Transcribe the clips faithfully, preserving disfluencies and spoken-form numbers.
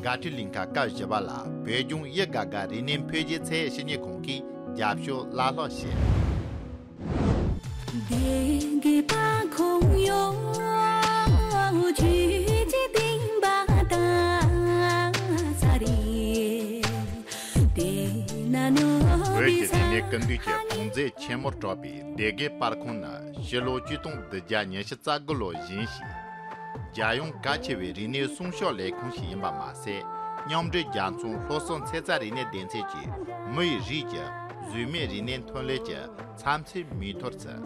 དགའ་སྤྲོའི་གླིང་ག་སྐབས་བཞི་པ་ལ་བོད་ལྗོངས་དབྱི་དགའ་དགའ་རིག་གནས་འཕེལ་རྒྱས་ཚད་ཡོད་ཞིབ་གཉེར་ཁང་གིས་རྒྱབ་སྐྱོར་བླ་སློབ་བྱས། སྡེ་དགེ་པ་ཁོང་ཡོང་ཆུ་ཅི་ཏིང་པ་ད་ས་རི་དེ་ན་ནོ་བོད་ཀྱི་རིག་གནས་ཀུན་འདུས་ཀྱི་གོང་ཚད་ཆེན་མོར་གྲགས་པའི་སྡེ་དགེ་པར་ཁང་ནི་ཕྱི་ལོ་ཆིག་སྟོང་བདུན་བརྒྱ་ཉི་ཤུ་རྩ་དགུ་ལོར་བཞེངས་ཤིང་། རྒྱལ་ཡོངས་གལ་ཆེ་བའི་རིག་གནས་སྲུང་སྐྱོབ་ལས་ཁུངས་ཤིག་ཡིན་པ་མ་ཟད། མཉམ་འབྲེལ་རྒྱལ་ཚོགས་སློབ་གསོ་ཚན་རྩལ་རིག་གནས་སྡེ་ཚན་གྱིས་མི་ཡི་རིགས་ཀྱི་གཟུགས་མེད་རིག་གནས་ཐོན་ལས་ཀྱི་ཚབ་མཚོན་མིག་ཐོར་བརྩི།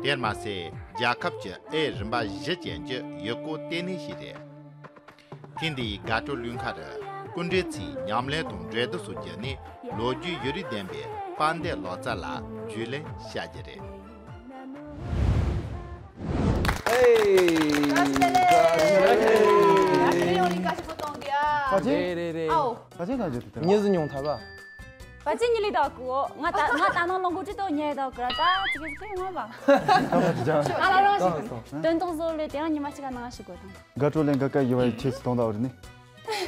དེར་མ་ཟད། རྒྱལ་ཁབ་ཀྱི་ཨེ་རིམ་པ་བཞི་ཅན་གྱི་ཡུལ་སྐོར་ལྟེ་གནས་ཤིག་རེད། ཐེངས་འདིའི་དགའ་སྤྲོ་གླིང་ག་རུ་སྐུ་མགྲོན་ཚོས་ཉམས་ལེན་དང་འགྲན་བསྡུར་སོགས་བརྒྱུད་ནས་ལོ་རྒྱུས་ཡུན་རིང་ལྡན་པའི་དཔལ་ལྡན་ལོ་ཙཱ་ལ་རྒྱུས་ལོན་བྱ་རྒྱུ་རེད། ཧེ། བཀྲ་ཤིས་བདེ་ལེགས། ཡ་ཡོང་རིང་བཀྲ་ཤིས་པོ་གཏོང་གི་ཨ། ཕ་ཆེན། རེད་རེད་རེད། ཨའོ། ཕ་ཆེན་གང་བྱེད་ཐུབ་ཐལ། ཉི་ཟི་ཉུང་ཐལ་བ། ཕ་ཆེན་ཉི་ལི་དག་གོ། ང་ད་ང་ད་ནང་ལོང་གོ་ཅི་ཏོ་ཉེ་དག་ག་ར་ད་ཅི་གི་ཅི་ངོ་བ། ད་ཕ་ཆེན་ཅང་། ཨ་ལ་རང་ཞིག་དོན་དག་བཟོ་ལས་དེ་རང་ཉི་མ་ཞིག་ག་ནང་ཞིག་གོ་དང་། དགའ་སྤྲོ་གླིང་ག་སྐབས་བཞི་པ་ཡི་ཆེད་དུ་གཏོང་ད་འོ་རེད་ནི། ཡག་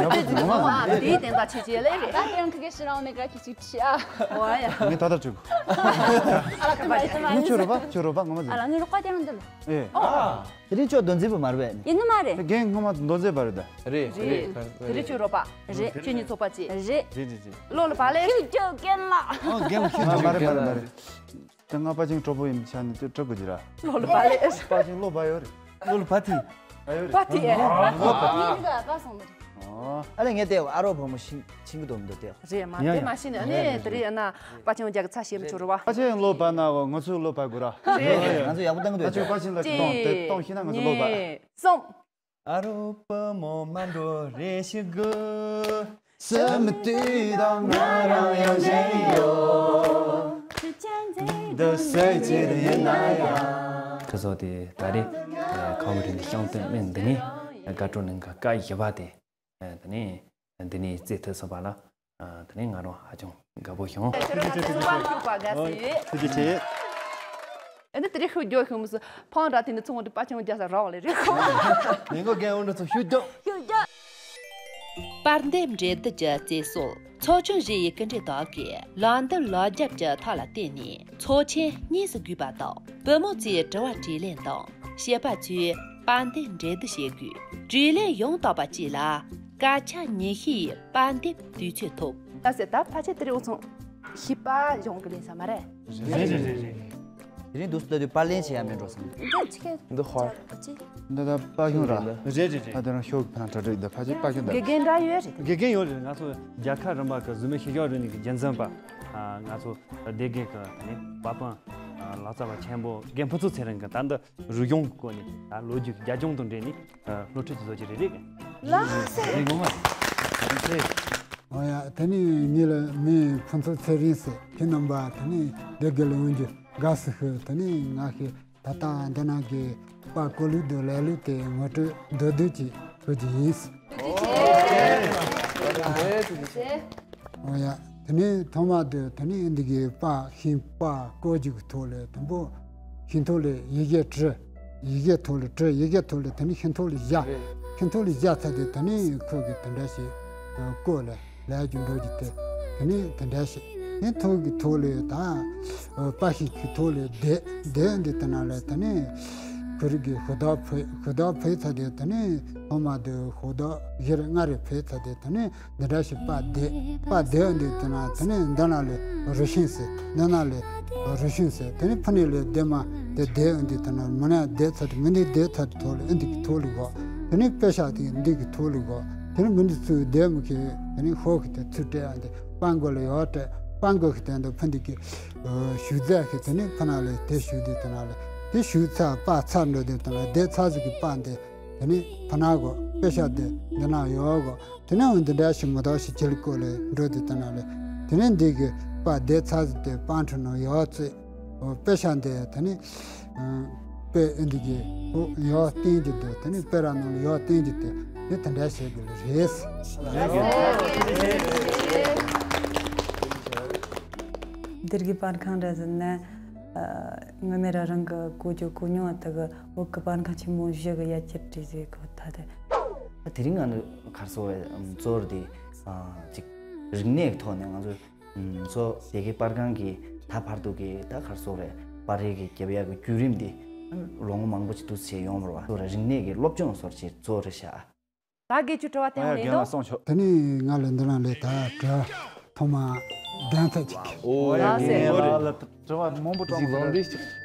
པོ་འདུག་ཨ། དེའི་དེ་འདྲ་ཆེ་ཆེ་ལེ་རེད། ད་དེ་ཡང་ཁི་གེ་ཤི་རང་ནས་ག་ཁི་ཅིག་ཆེ་ཨ། ཨོ་ཡ། ངས་ད་ལྟ་བྲིས་གོ། ཨ་ལ་ཁི་མ་ཡི་ཁི་མ་ཡི། ངས་ཁྱོད་རོགས་པ་ཁྱོད་རོགས་པ་ངོ་མ་ཨ་ཟེར། ལ་ངའི་རོགས་པ་དེ་ཡང་འདི་ལ། ཨེ། ཨོ། དེ་རིང་ཁྱོད་མདོ་འཛིན་པ་མ་རེད་པས། ཡིན་ནི་མ་རེད། རྒན་སྔོན་མ་མདོ་འཛིན་པ་རེད་ད། རེད་རེད། དེ་རིང་ཁྱོད་རོགས་པ། རེད། ཁྱོད་གཉིས་ཚོགས་པ་ཅིག་རེད། རེད་རེད་རེད། ལོ་ལ་བ་ལེ། ཁྱོད་ཁྱོད་རྒན་ལ། ཨོ་རྒན་ལ་ཁྱོད་མ་རེད་མ་རེད་མ་རེད། དེ་ང་པ་ཅིང་གྲོགས་པོ་ཡིན་ཆ་ནས་དེ་གྲོགས་པོ་ཅི་ར། ལོ་ལ་བ་ལེ། པ་ཅིང་ལོ་བ་ཡོད་རེད། ལོ་ལ་བ་ཏི། བ་ཡོད་རེད། བ་ཏི་ཨེ། ལོ་བ་ཏི། ཡིན་ག་པ་སོང་མ་རེད། ཨོ། ཨ་ལས་ངས་དེ་ཨ་རོ་བུ་མོ་ཤིང་ཤིང་གི་དོམ་དུ་དེ། རེད་མ་ཡ་དེ་ཡ། མ་ཤིང་ནས་ཨ་ནི་དེ་རེད་ཨ་ན་པ་ཅིང་རྒྱ་གི་ཚ་ཞེས་མི་ཆོ་རུ་བ། པ་ཅིང་ལོ་བ་ན་གོ་ང་ཚོའི་ལོ་བ་དགོས་ར། རེད། ང་ཚོ་ཡག་པོ་བཏང་གི་འདུག་ཨ་ཅོ་པ་ཅིང་ལ་གཏོང་དེ་གཏོང་ཤེས་ན་ང་ཚོ་ལོ་བ། གཉིས་གསུམ། ཨ་རོ་བུ་མོ་མ་འགྲོ་རེ་ཞིག་གི། སེམས་དེ་དང་ང་རང་ཡང་ཞེན་ཡོད། འདི་སེམས་ཅན་ཡིན་ན་ཡང་། ཁ་སོ་དེ་ད་རེས་ཁམས་རིན་དེ་ཤང་སྟོན་སྨན་འདི་ནི་དགའ་སྤྲོ་གླིང་ག་སྐབས་བཞི་པ་དེ་དེ་ནི་འདི་ནི་རྩེ་ཐུབ་སོང་བ་ལ་དེ་ནི་ང་རང་ཧ་ཅང་དགའ་པོ་བྱུང་། ཐུགས་རྗེ་ཆེ་ཐུགས་རྗེ་ཆེ། ཐུགས་རྗེ་ཆེ། ཨ་ནི་དེ་རིང་ཤུགས་རྒྱོབ་ཤུགས་མི་སྲིད་ཕང་ར་དེ་ནི་ཚོང་འདི་པ་ཆུང་རྒྱ་ས་རག་ལེ་རེད་ཁོ། ལས་འགོ་རྒན་འོང་འགྲོ་ཚོ་ཤུགས་རྒྱོབ། ཤུགས་རྒྱོབ། པར་འདེབས་འགྲན་བསྡུར་གྱི་རྩེ་སྲོལ་ཚོགས་ཆུང་བཞི་ཡི་སྐུ་མགྲོན་དག་གིས་ལམ་སྟོན་ལམ་རྒྱབ་ཀྱི་ཐབས་ལ་བརྟེན་ནས་ཚོགས་ཆེན་དངོས་སུ་དགོས་པ་དང་བུ་མོ་ཚོས་དྲི་བ་དྲིས་ལན་དང་བཤད་པ་ཚོས་པར་འདེབས་འགྲན་བསྡུར་བྱེད་དགོས། དྲིས་ལན་ཡང་དག་པ་གཅིག་ལ་སྐད་ཆ་ཉི་ཤུའི་པར་འདེབས་དུས་ཚོད་ཐོབ། ད་ཟེར་ད་ཕལ་ཆེར་དེ་རིང་འུ་ཚོ་ཤི་པ་ཡོང་གི་ལེན་ས་མ་རེད། རེད་རེད་རེད་རེད། དེ་རིང་འདུག་སེ་ལྟ་དུས་པར་ལེན་བྱེད་ཡ་མེད་འགྲོ་སོང་། འདི་ཕྱི་གའི་འདི་ཧོར། ཅི། འདི་ད་པར་གཞུང་ར། རེད་རེད་རེད། ད་དེ་རང་ཤོག་ཕན་གྲ་སྒྲིག་འདི་ཕལ་ཆེར་པར་གཞུང་ད། དགེ་རྒན་འདྲ་ཡོད་རེད། དགེ་རྒན་ཡོད་རེད། ང་ཚོ་རྒྱལ་ཁབ་རིམ་པ་གི་གཟུགས་མེད་ཤེས་བྱ་རིག་གནས་ཀྱི་རྒྱུན་འཛིན་པ། ང་ཚོ་སྡེ་དགེ་གི་ནི་པ་པང་ལག་རྩལ་བ་ཆེན་པོ་རྒན་ཕུན་ཚོགས་ཚེ་རིང་གི་ད་འདི་རུ་གཞུང་གི་སྐོར་ནས་ད་ལོ་རྒྱུས་ཀྱི་རྒྱབ་ལྗོངས་དང་འབྲེལ་ནས་སློབ་ཁྲིད་ཀྱི་བཟོ་རྒྱུ་རེད་རེད། ལགས་སེ། རེད་ངོ་མ། ཨོ་ཡ། དེ་ནི་ངེད་ལ་མིང་ཕུན་ཚོགས་ཚེ་རིང་ཟེར། ཁྱེད་རྣམ་པ་དེ་ནི་སྡེ་དགེ་ལ་ཡོང་རྒྱུ་དགའ་བསུ་ཞུ། དེ་ནི་ང་ཞིག་ད་ལྟ་འདི་ནང་གི་པར་བརྐོ་ལུགས་དང་ལས་ལུགས་དེ་ངོ་སྤྲོད་མདོར་བསྡུས་ཅིག་ཞུ་རྒྱུ་ཡིན། ཨོ་ཡ། དེ་ནི་ཐོག་མ་དུ་དེ་ནི་འདི་གི་པར་ཤིང་པར་བརྐོ་རྒྱུ་གི་ཐོག་ལས་དང་པོ་ཤིང་ཐོག་ལས་ཡི་གེ་བྲི། ཡི་གེ་ཐོག་ལས་བྲི། ཡི་གེ་ཐོག་ལས་དེ་ནི་ཤིང་ཐོག་ལས་བཞག་ཤིང་ཐོག་ལས་བཞག་ཚར་དུས་དེ་ནི་ཁོ་གི་དེ་འདྲ་ཞིག་བརྐོ་ལས་ལས་རྒྱུ་འགྲོ་རྒྱུ་དེ་དེ་ནི་དེ་འདྲ་ཞིག་ནི་ཐོག་གི་ཐོག་ལས་ད་པར་ཤིང་གི་ཐོག་ལས་དེ་དེ་འདི་དེ་ན་ལས་དེ་ནི་ཁོ་རིག་གི་ཤོག་དག་ཕུལ། ཤོག་དག་ཕུལ་ཚར་དུས་དེ་ནི་ཐོག་མ་དུ་ཤོག་དག་བཞི་རེ་ལྔ་རེ་ཕུལ་ཚར་དུས་དེ་ནི་འདི་འདྲ་ཞིག་པར་དེ་པར་དེ་འདི་དེ་ན་དེ་ནི་འདི་ན་ལས་རུ་ཤིང་ཟེར། འདི་ན་ལས་རུ་ཤིང་ཟེར། དེ་ནི་ཕུ་ནི་ལས་དེ་མ་དེ་དེ་འདི་དེ་ན་མི་ན་དེ་ཚར་དུས་མི་ནི་དེ་ཚར་དུས་ཐོག་ལས་འདི་གི་ཐོག་ལས་གོ། དེ་ནི་དཔེ་ཤག་དེ་འདི་གི་ཐོག་ལས་གོ། དེ་ནི་མི་འདི་ཚུ་དེ་མི་གི་དེ་ནི་ཤོག་གི་དེ་ཚུར་སྤྲད་ཡ་འདི་པར་མགོ་ལ་ཡོག་སྤྲད། པར་མགོ་གི་དེ་འདི་ཕུ་འདི་གི་ཞུ་རྫས་གི་དེ་ནི་ཕུ་ན་ལས་དེ་ཞུ་འདི་དེ་ན་ལས་དེ་ཞུ་ཚར་པར་ཚར་འགྲོ་དེ་དེ་ན་དེ་ཚར་ཟིག་གི་པར་འདི་དེ་ནི་ཕུ་ན་གོ། དཔེ་ཤག་དེ་འདི་ན་ཡོག་གོ། དེ་ནས་འོ་འདི་འདྲ་ཞིག་མི་དག་ཞིག་ཅི་ལ་བཀོད་ལས་འགྲོ་དེ་དེ་ན་ལས། དེ་ནས་འདི་གི་པར་དེ་ཚར་ཟིན་དེ་པར་འཕྲུལ་ནང་ཡོག་བཙུགས། འོ་དཔེ་ཤག་འདི་དེ་ནས་དཔེ་འདི་གི་འོ་ཡོག་བསྟན་རྒྱུ་དེ་དེ་ནས་དཔེ་ར་ནང་ལ་ཡོག་བསྟན་རྒྱུ་དེ་དེ་དེ་འདྲ་བྱེད་དགོས་ལ་རེད། སྡེ་དགེ་པར་ཁང་ར་ཟེར་ན། ཨ། ངོ་མ་རང་རང་གི་གོ་རྒྱུ་གོ་མྱོང་བ་དག་གི་འོག་གི་པར་ཁང་ཆེན་མོ་བཞི་གི་ཡ་གྱལ་བྲིས་ཟིག་གོ་ད་དེ། དེ་རིང་ང་ནི་གར་སོང་བའི་གཙོ་བོར་དེ་ཅིག་རིག་གནས་ཀྱི་ཐོག་ནས་ང་ཚོ་ཚོ་སྡེ་དགེ་པར་ཁང་གི་ད་བར་དུ་གི་ད་གར་སོང་བའི་པར་རིས་ཀྱི་རྒྱབ་ཡ་གི་བརྒྱུད་རིམ་དེ་ལོ་ངོ་མང་པོ་ཅིག་འདུག་བྱས་ཡོང་བ་རེད་བ། རིག་གནས་ཀྱི་སློབ་སྦྱོང་སོགས་ཀྱི་གཙོ་བོར་བྱ། ད་དགེ་བཅུ་དྲི་བ་དེ་ཡང་ལེན་དོ། སོང་ཆོག་དེ་ནས་ང་ལ་འདི་ལ་ལས་ད་དྲི་ཐོག་མ་གདན་ཚད་ཅིག་ཨོ་ཡ་ལགས་སེ། ངས་ལ་ལ་དྲི་བ་མང་པོ་སྤྲང་གི་རེད།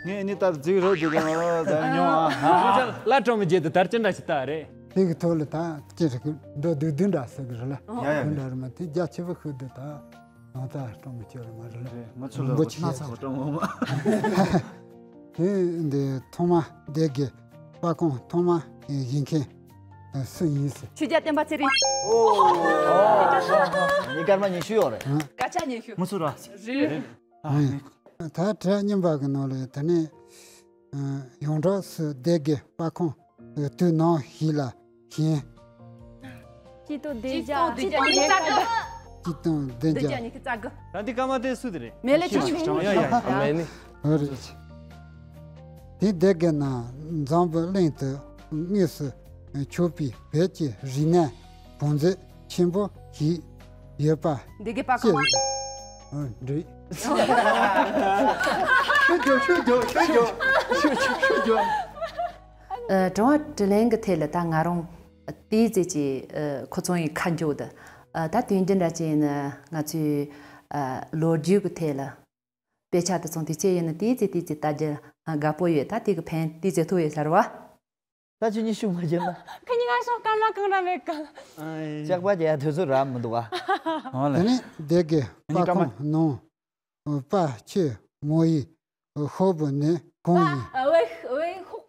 ངས་ནི་ད་རྫིག་རོགས་རྫིག་གི་ད་ཉོ་ཨ། ལ་སྤྲང་མི་བརྗེད་དུ་དར་ཅི་འདྲ་ཞིག་ད་རེད། དེ་གི་ཐོག་ལ་ད་ཅི་རིག་འགྲོ་དུས་དུས་འདྲ་ཟེར་གི་རེད་ལ། ཡ་ཡ། དུས་འདྲ་རེད་མ་དེ་རྒྱ་ཆེ་བོ་ཤོད་དུ་ད་ང་ད་སྤྲང་མི་སྐྱོ་རེད་མ་རེད་ལ། ང་ཚོ་ལ་མགོ་ཆེ་ན་ཚ་བ་སྤྲང་མོ་མ། དེ་འདི་ཐོག་མ་སྡེ་དགེ་པར་ཁང་ཐོག་མ་བཞེངས་མཁན་སུ་ཡིན་ཟེར། ཆོས་རྒྱལ་བསྟན་པ་ཚེ་རིང་། ཨོ། ཉིན་སྐར་མ་ཉི་ཤུ་ཡོད་རེད། སྐར་ཆ་ཉི་ཤུ། མུ་ཚུ་ར། རེད། ད་དྲི་བ་གཉིས་པ་གི་ནང་ལ་དེ་ནས་ཡོངས་གྲགས་སུ་སྡེ་དགེ་པར་ཁང་དུས་ནམ་ཞིག་ལ་བཞེངས། གཅིག་སྟོང་བདུན་བརྒྱ་ཉི་ཤུ་རྩ་དགུ། གཅིག་སྟོང་བདུན་བརྒྱ་ཉི་ཤུ་རྩ་དགུ། ད་འདི་ཀ་མ་དེ་སུ་དེ་རེད། མེ་ལེ་ཆུང་ཆུང་། ཡ་ཡ་ཡ། མེ་ནི། ཨོ་རེད། དེ་སྡེ་དགེ་ན་འཛམ་བུ་གླིང་དུ་དངོས་སུ་མཆོད་པའི་བོད་ཀྱི་རིག་གནས་བང་མཛོད་ཆེན་པོ་ཞིག་ཡོད་པ། སྡེ་དགེ་པར་ཁང་། ཨ། འགྲིག་ཤུ་རྒྱོ་ཤུ་རྒྱོ་ཤུ་རྒྱོ་ཤུ་ཤུ་ཤུ་རྒྱོ། ཨ། དྲི་བ་དྲིས་ལན་གྱི་ཐད་ལ་ད་ང་རང་དེའི་ཚེ་ཀྱི་ཨ་ཁོ་ཚོ་ཡི་ཁ་འཇོག་དུ། ཨ། ད་དོན་རྒྱུ་འདྲ་ཅིག་ཡིན་ན་ང་ཚོའི་ཨ་ལོ་རྒྱུས་ཀྱི་ཐད་ལ། དཔེ་ཆ་དེ་ཚོ་དེ་ཚོ་ཡིན་ན་དེའི་ཚེ་དེའི་ཚེ་ལྟ་རྒྱུ་དགའ་པོ་ཡོད། ད་དེ་གི་ཕན་དེའི་ཚེ་ཐོག་ཡོད་ཟེར་བ། ད་ཁྱོད་གཉིས་ཤུགས་མ་བྱེད་ན། ཁ་ཉིན་ང་ཤོག་སྐར་མ་གང་ར་མེད་གི། ལྕགས་པ་རྒྱག་དུས་ཚོད་རག་མི་འདུག་ཨ། ཨོ་ལེ། དེ་ནས་སྡེ་དགེ་པར་ཁང་ནང་པར་ཆས་མོ་ཡི་ཤོག་བུ་ནི་གང་ཡིན། ཨ་ཝེ་ཝེ་ཧུ།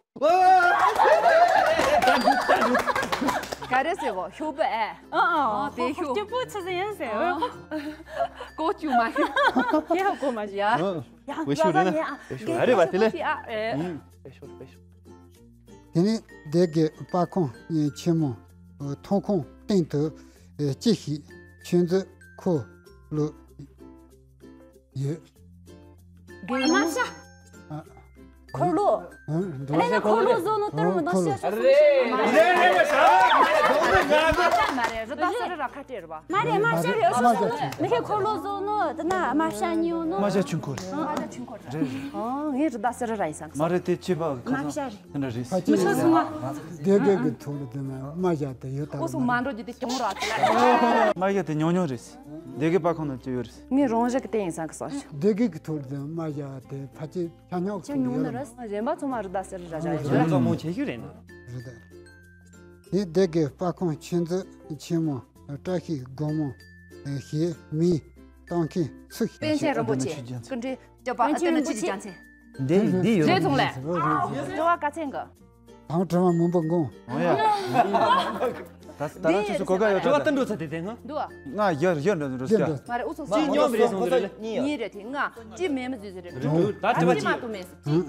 ག་རེ་ཟེར་བོ་ཤོག་བུ་ཨེ། ཨ་ཨ་དེ་ཤོག་སྐྱིད་པོ་ཆི་ཟིག་ཡིན་ཟེར་ཨ། ཨ། ཀོ་ཅུ་མ་ཤི། ཁྱེད་ཧ་གོ་མ་ཤི་ཡ། ཡ་ཝེ་ཤོག་རེད་ན། ཨ་རེད་བ་དེ་ལེ། ཨ་ཨེ། ཨུམ། ཝེ་ཤོག་ཝེ་ཤོག་དེ་ནས་སྡེ་དགེ་པར་ཁང་ཆེན་མོ་ཐོག་ཁང་སྟེང་དུ་ཅི་ཞིག་ཆུ་མཛོད་འཁོར་ལོ་ཡོད། དམར་ཤ། ཨ། འཁོར་ལོ། ཨ། ལས་ན་འཁོར་ལོ་བཟོ་ནོ་ལྟར་མི་འདུག་ཤ་ཤ་སུ་ཤ་མ་རེད། མ་རེད། རི་དྭགས་སེ་ར་ར་ཁ་བྲལ་རེད་པ། མ་རེད། དམར་ཤ་རེད། ཨ་སོ་སོ་མི་ཁའི་འཁོར་ལོ་བཟོ་ནོ་དེ་ན་དམར་ཤ་ཉོ་ནོ། དམར་ཤ་ཆུ་འཁོར་རེད། དམར་ཤ་ཆུ་འཁོར་རེད། ཨ། ངའི་རི་དྭགས་སེ་ར་ར་ཡིན་ས་གི་མ་རེད། དེ་ཅི་པ་ག་དམར་ཤ་རེད། དེ་འདྲ་རེད། ཕ་ཆེ་མི་ཤ་སུ་མ། སྡེ་དགེ་གི་ཐོག་ལ་དེ་ན་དམར་ཤ་དེ་ཡོད་ད། ཨོ་སོ་མ་འགྲོ་རྒྱུ་དེ་གྱོང་ར་དེ་ལ། དམར་ཤ་དེ་ཉུང་ཉུང་རེད། སྡེ་དགེ་པར་ཁང་ན་ཅི་ཡོད་རེད། ངའི་རང་བཞིན་གི་དེ་ཡིན་ས་གི་སོ། སྡེ་དགེ་གི་ཐོག་ལ་དེ་དམར་ཤ་དེ་ཕ་ཆེ་ཆ་ཉོག་ཅི་ཉུང་ནི་རེད། གཞན་པ་ཚང་མ་རི་དྭགས་སེ་ར་ར་བཞག་ཡོད་རེད། ཚང་མ་ཆེ་ཤོས་རེད་ན། རེད་ད། དེ་སྡེ་དགེ་པར་ཁང་ཆུ་མཛོད་ཆེན་མོ་བཀྲ་ཤིས་སྒོ་མོ་ཞེས་མིང་བཏགས་མཁན་སུ་ཞིག་པཎ་ཆེན་རིན་པོ་ཆེ། ཀུན་འདྲེན་སྐྱོབ་པ། པཎ་ཆེན་རིན་པོ་ཆེ། རྒྱལ་མཚན། འདི་འདི་ཡོད་རེད། རེད་སོང་ལེ། འགྲོ་བ་ག་ཚད་འགའ། དང་དྲི་བ་མང་པོ་འགོང་། འོ་ཡ། ད་ད་ལྟ་ཁྱོད་ཚོ་གོ་སྐབས་ཡོད་དྲི་བ་ད་འགྲོ་ཚ་དེ་དེ་ང་། འདུག་ཨ། ང་ཡར་ཡར་འགྲོ་འགྲོ་ཡ། མ་རེད། ཨུ་ཚོ་གཅིག་སྙོམས་རེད་སོང་དུ་རེད། གཉིས་རེད་དེ་ང་གཅིག་མེད་མི་འཛུལ་ཟེར་རེད། འགྲོ་ད་དྲི་བ་གཅིག་མ་གཏོགས་མེད་ཟེར།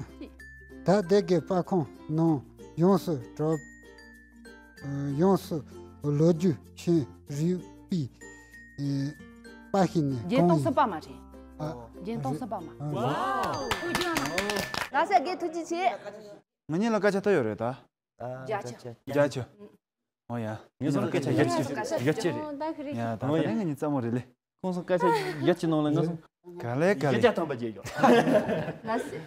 ད་སྡེ་དགེ་པར་ཁང་ནང་ཡོངས་སུ་གྲགས། ཡོངས་སུ་ལོ་རྒྱུས་ཆེན་རིག་པའི་པར་ཤིང་ནི་བརྒྱད་སྟོང་གང་ཡིན། གསུམ་པ་མ་རེད། ཨ། བརྒྱད་སྟོང་གསུམ་པ་མ། ཨ། ལགས་སོ་རྒན་ཐུགས་རྗེ་ཆེ། ང་གཉིས་ལ་སྐད་ཆ་ལྟ་ཡོད་རེད་ད། བརྒྱ་ཆ། བརྒྱ་ཆ། ཨོ་ཡ། ངས་སོང་སྐད་ཆ་བརྒྱ་ཆ་བརྒྱ་ཆ་རེད། ཡ་ད་ད་ལན་ང་གཉིས་རྩ་མོ་རེད་ལེ། ཁོང་སོང་སྐད་ཆ་བརྒྱ་ཆ་ནང་ལ་ང་སོང་། ག་ལེ་ག་ལེ། བརྒྱ་ཆ་ཐམ་པ་བརྗེད་ཡོད། ལགས་སོ།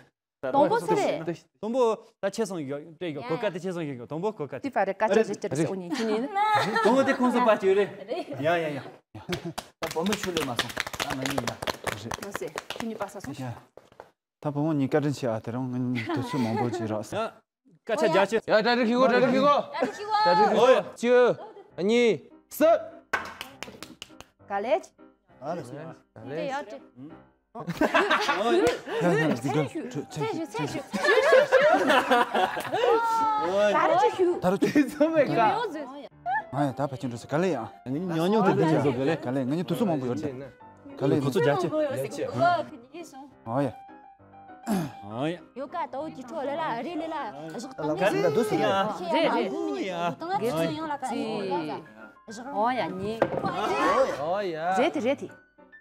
དང་པོ་སུ་རེད། དང་པོ་ད་ཆེ་སོང་ཡོད་སྤྲད་ཡོད། གོ་སྐབས་དེ་ཆེ་སོང་ཡོད་ཡོད། དང་པོ་གོ་སྐབས་དེ། ཏི་ཕ་རེ་ཀ་ཅ་རེ་ཅ་རེ་སོ་ཉིན་ཁྱི་ཉིན། དང་པོ་དེ་ཁོང་སོང་པ་ཅི་རེད། ཡ་ཡ་ཡ། ད་བུ་མོ་ཆུ་ལས་མ་སོང་། ད་ང་གཉིས་ཡིན་ན། རེད། ལགས་སོ་ཁྱི་གཉིས་པ་ས་སོང་། ད་བུ་མོ་གཉིས་བཀའ་དྲིན་ཆེ་ཨ། དེ་རིང་ང་གཉིས་དུས་ཚོད་མང་པོ་ཅིག་རག་སོང་། སྐད་ཆ་རྒྱག་ཆེ། ཡ་གྲ་སྒྲིག་གི་གོ་གྲ་སྒྲིག་གི་གོ་གྲ་སྒྲིག་གི་གོ་གཅིག་གཉིས་གསུམ། ག་ལེ། ག་ལེ། ཡ་ཡ། ད་རུ་ཅི་ད་རུ་ཅི། ཨ་ཡ་ད་ཕ་ཆེན་འགྲོ་ས་ག་ལེ་ཡ། ཉོ་ཉོ་དེ་འདི་ཚོ་ག་ལེ་ག་ལེ། ང་གཉིས་དུས་ཚོད་མང་པོ་ཡོད་རེད། ག་ལེ་ཁོ་ཚོ་རྒྱ་ཆེ། ཨ་ཡ། ཨ་ཡ། ཡོ་ཀ་ཏའོ་ཀྱི་ཁྲོ་ལེ་ལ་རེ་ལེ་ལ་བཞག་བཏང་། ལ་ཀ་རེ་ད་དུ་སི་ཡ། རེད་རེད། ཡ། ཏང་ཚོ་ཡང་ལ་ཀ་ཨོ་ཡ་ཉི། ཨོ་ཡ། རེད་དེ་རེད་དེ།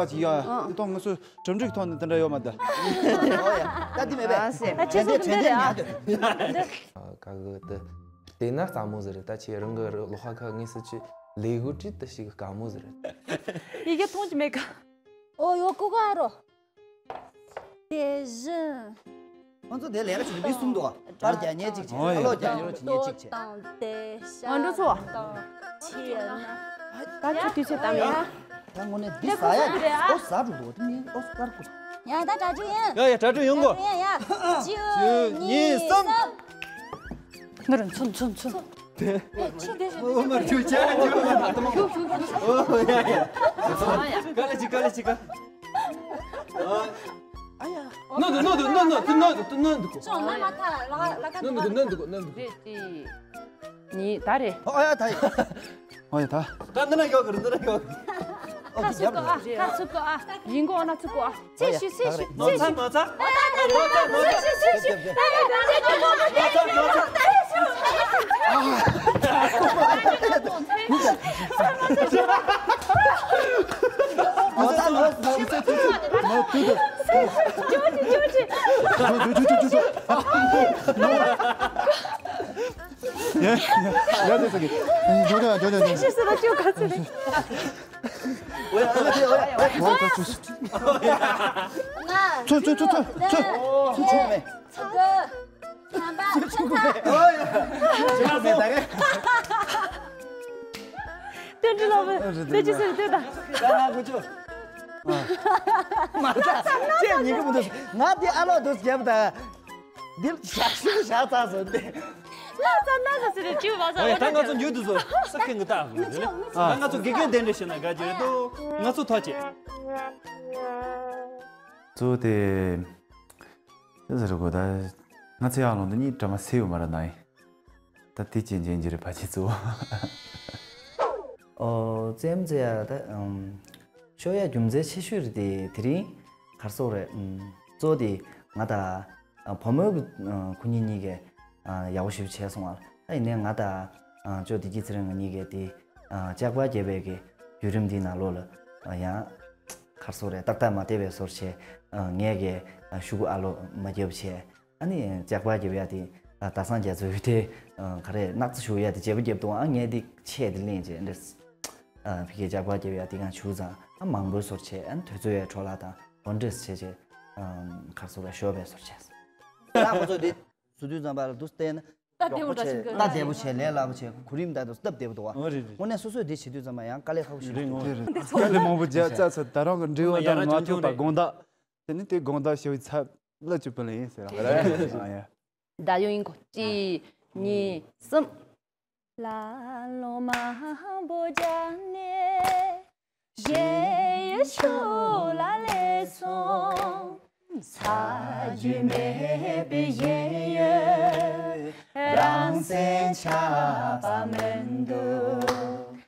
པ་ཅིག་ཡ། ཨང་། དེ་དང་ང་ཚོ་གྲ་སྒྲིག་ཐོག་ནས་དེ་འདྲ་ཡོད་མ་རེད། ཨོ་ཡ། ད་དེ་མེད་པས། ཨ་སེ། ད་ཁྱེད་ཚོ་དེ་འདྲ་རེད་ཨ། ཨ། ག་གི་དེ་བལྟས་ན་སླ་མོ་ཟིག་རེད། ད་ཁྱེད་རང་གི་ལོགས་ཀ་ཁ་ངེས་སུ་ཆེ་ལས་གོ་ཁྲིད་དེ་ཞིག་དཀའ་མོ་ཟིག་རེད། ཡི་གེ་མཐོང་གི་མེད་ག། ཨོ་ཡོ་ཀུ་ག་རོ། དེ་བཞིན། ཁོང་ཚོ་དེ་ལས་ཀ་བྱེད་མི་གསུམ་འདུག་པར་རྒྱག་མཁན་གཅིག་བྱས། ཨོ་ཡ། ཨ་ལོ་རྒྱག་མཁན་གཅིག་བྱས། ང་འགྲོ་ཚོ། ད་ཆུ་དུས་ཚོད་དམ་ཡ། ད་དངོས་གནས་འདི་ཟ་ཡ་རེད། ཨོ་ཟ་འགྲོ་འདུག་དེ་མིན་ཨོ་སྐར་ཁུ། ཡ་ད་གྲ་སྒྲིག་ཡིན། ཡ་ཡ་གྲ་སྒྲིག་ཡོང་གོ། གྲ་སྒྲིག་ཡིན་ཡ། བཅུ་གཉིས་གསུམ། ནོར་མཚོན་མཚོན་མཚོན། དེ། ཨོ་མ་རྒྱུ་ཆ་རྒྱུ་མ་ཨོ་ཡ་ཡ། ག་ལ་ཅི་ག་ལ་ཅི་ག། ཨ་ཡ། ནོར་འདུག་ནོར་འདུག་ནོར་འདུག་ནོར་འདུག་ནོར་འདུག་ཅོ་ལ་མ་ཐ་ལ་ལ་ལ་ནོར་འདུག་ནོར་འདུག་ནོར་འདུག་རེད་ཅི། ནི་ད་རེད། ཨ་ཡ་ད་ཡ། ཨ་ཡ་ད། ད་འདི་ན་ཡོད་གི་རེད། འདི་ན་ཡོད་གི་རེད། ཨ་ཁ་ཚུགས་གོ་ཨ། ཁ་ཚུགས་གོ་ཨ། ཡིན་གོ་ཨ་ན་ཚུགས་གོ་ཨ། ཚེ་ཤི་ཚེ་ཤི་ཚེ་ཤི། ནོར་ཚ་ནོར་ཚ། ཚེ་ཤི་ཚེ་ཤི། ནོར་ཚ་ནོར་ཚ། ནོར་ཚ་ནོར་ཚ། ཇོ་ཇི་ཇོ་ཇི། ཇོ་ཇོ་ཇོ་ཇོ་ཇོ། ཡ་ཡ་ཡ་དེ་ཟེར་གི། ཇོ་ཇོ་ཇོ་ཇོ་ཇོ། ཤི་སུ་ལ་ཅོ་ག་ཚོད་རེད། ཚུ་ཚུ་ཚུ་ཚུ་ཚུ་ཚུ་ཚུ་མེད། ཚུ་ཚུ་མེད། ཚུ་ཚུ་མེད། ད་རེད། ཏན་ཏན་ལོ་བས་ཏན་ཅི་ཟེར་ཏན་ད། ད་ང་ཁུ་ཆུ། མ་ད་ཅེ་ཉིན་གི་མི་འདུག་ང་དེ་ཨ་ལོ་འདུག་རྒྱབ་ད། འདིར་ཞག་ཤུ་ཞག་ཚ་སོང་སྟེ། ལ་ཙ་ན་ས་སི་རེ་ཅུ་བ་ས་ཨོ་ཡ་ད་ང་ཚོ་འགྱུར་དུ་བཟོ་ས་ཁེ་ངི་ཏག་ཨ་ང་ཚོ་དགེ་རྒན་དེ་འདྲ་ཞིག་ན་དགའ་རྒྱུ་རེད་དོ། ང་ཚོ་ཐག་བཅད། གཙོ་བོ་དེ་ཅི་ཟེར་དགོས་ད། ང་ཚོ་ཡང་ལོ་འདི་གཉིས་གྲ་མ་སེ་ཡོད་མ་རེད་ན་ཡིན། ད་དེ་ཅན་ཅན་གྱི་རེད་ཕ་ཆེ་གཙོ་བོ། ཨོ་རྩེད་མོ་རྩེ་ཡ་ད་ཨམ། ཤོ་ཡ་རྒྱུ་མཚན་ཆེ་ཤོས་རེད་དེ་དེ་རིང་གར་སོག་རེད་ཨམ། གཙོ་བོ་དེ་ང་དང་ཨ་བུ་མོ་གི་ཨ་ཁོ་གཉིས་གཉིས་ཀས་ཨ་ཡག་པོ་ཞེ་པོ་བྱས་སོང་བ། ཨ་ཡིན་ནའི་ང་དང་ཨ་ཅོ་བདེ་སྐྱིད་ཚེ་རིང་ང་གཉིས་ཀས་དེ་ཨ་ལྕགས་པ་རྒྱབ་པའི་གི་བརྒྱུད་རིམ་འདིའི་ནང་ལོགས་ལ་ཨ་ཡང་གར་སོག་རེད་ཏག་ཏག་མ་བལྟས་པའི་བཟོ་བྱས་ཨ་ངས་གི་ཨ་ཤུ་གུ་ཨ་ལོ་མ་རྒྱབ་བྱས། ཨ་ནི་ལྕགས་པ་རྒྱབ་ཡ་དེ་ད་སངས་རྒྱས་ཚོའི་དེ་ག་རེ་སྣག་ཚ་ཞུ་ཡ་དེ་བརྗེ་པོ་རྒྱབ་འདུག་ཨ་ངས་དེ་ཆས་དེ་ལེན་བྱས་འདྲ། ཕི་གའི་ལྕགས་པ་རྒྱབ་ཡ་དེ་གང་བྱུག་ཙང་ཨ་མང་པོའི་སོར་ཆས་ཨ་ནི་དུས་ཚོད་ཡ་འཕྲོ་བརླག་དང་འོ་འདྲས་བྱས་བྱས་གར་སོག་ལ་ཤོར་བའི་སོར་ཆས། ད་ཁོ་ཚོ་དེ་བཟོ་དུས་ཙམ་པ་ལ་དུས་བལྟས་ན་སྟབས་བདེ་པོ་འདྲ་ཞིག་འདུག་སྟབས་བདེ་པོ་བྱས་ལས་སླ་པོ་བྱས་གོ་རིམ་ལྟར་དུ་སྟབས་བདེ་པོ་འདུག་བ། འོ་རེད་རེད། དངོས་གནས་སོ་སོས་དེ་བྱེད་དུས་ཙམ་པ་ཡང་དཀའ་ལས་ཁག་པོ་ཞིག་རེད་འདུག་ངོ་རེད་རེད། དཀའ་ལས་མང་པོ་བརྒྱབ་ཚར་ཚར་ད་རང་གི་འབྲས་བུ་དང་ང་ཐོབ་པ་དགོངས་དག་དེ་ནི་དེ་དགོངས་དག་ཞུ་བའི་ཚབ། ལ་བཅུ་པ་ལ་ཡིན་ཟེར་བ་རེད། ཨ་ཡ། ད་ཡོང་ཡིན་གོ་གཅིག་གཉིས་གསུམ། ལ་ལོ་མ་བོ་ཇ་ནེ། གཞན་ཡུལ་ཕྱོགས་ལ་ལས་སོང་། ས་རྒྱུས་མེད་པའི་གཞན་ཡུལ། རང་སེམས་ཆགས་པ་མི་འདུག་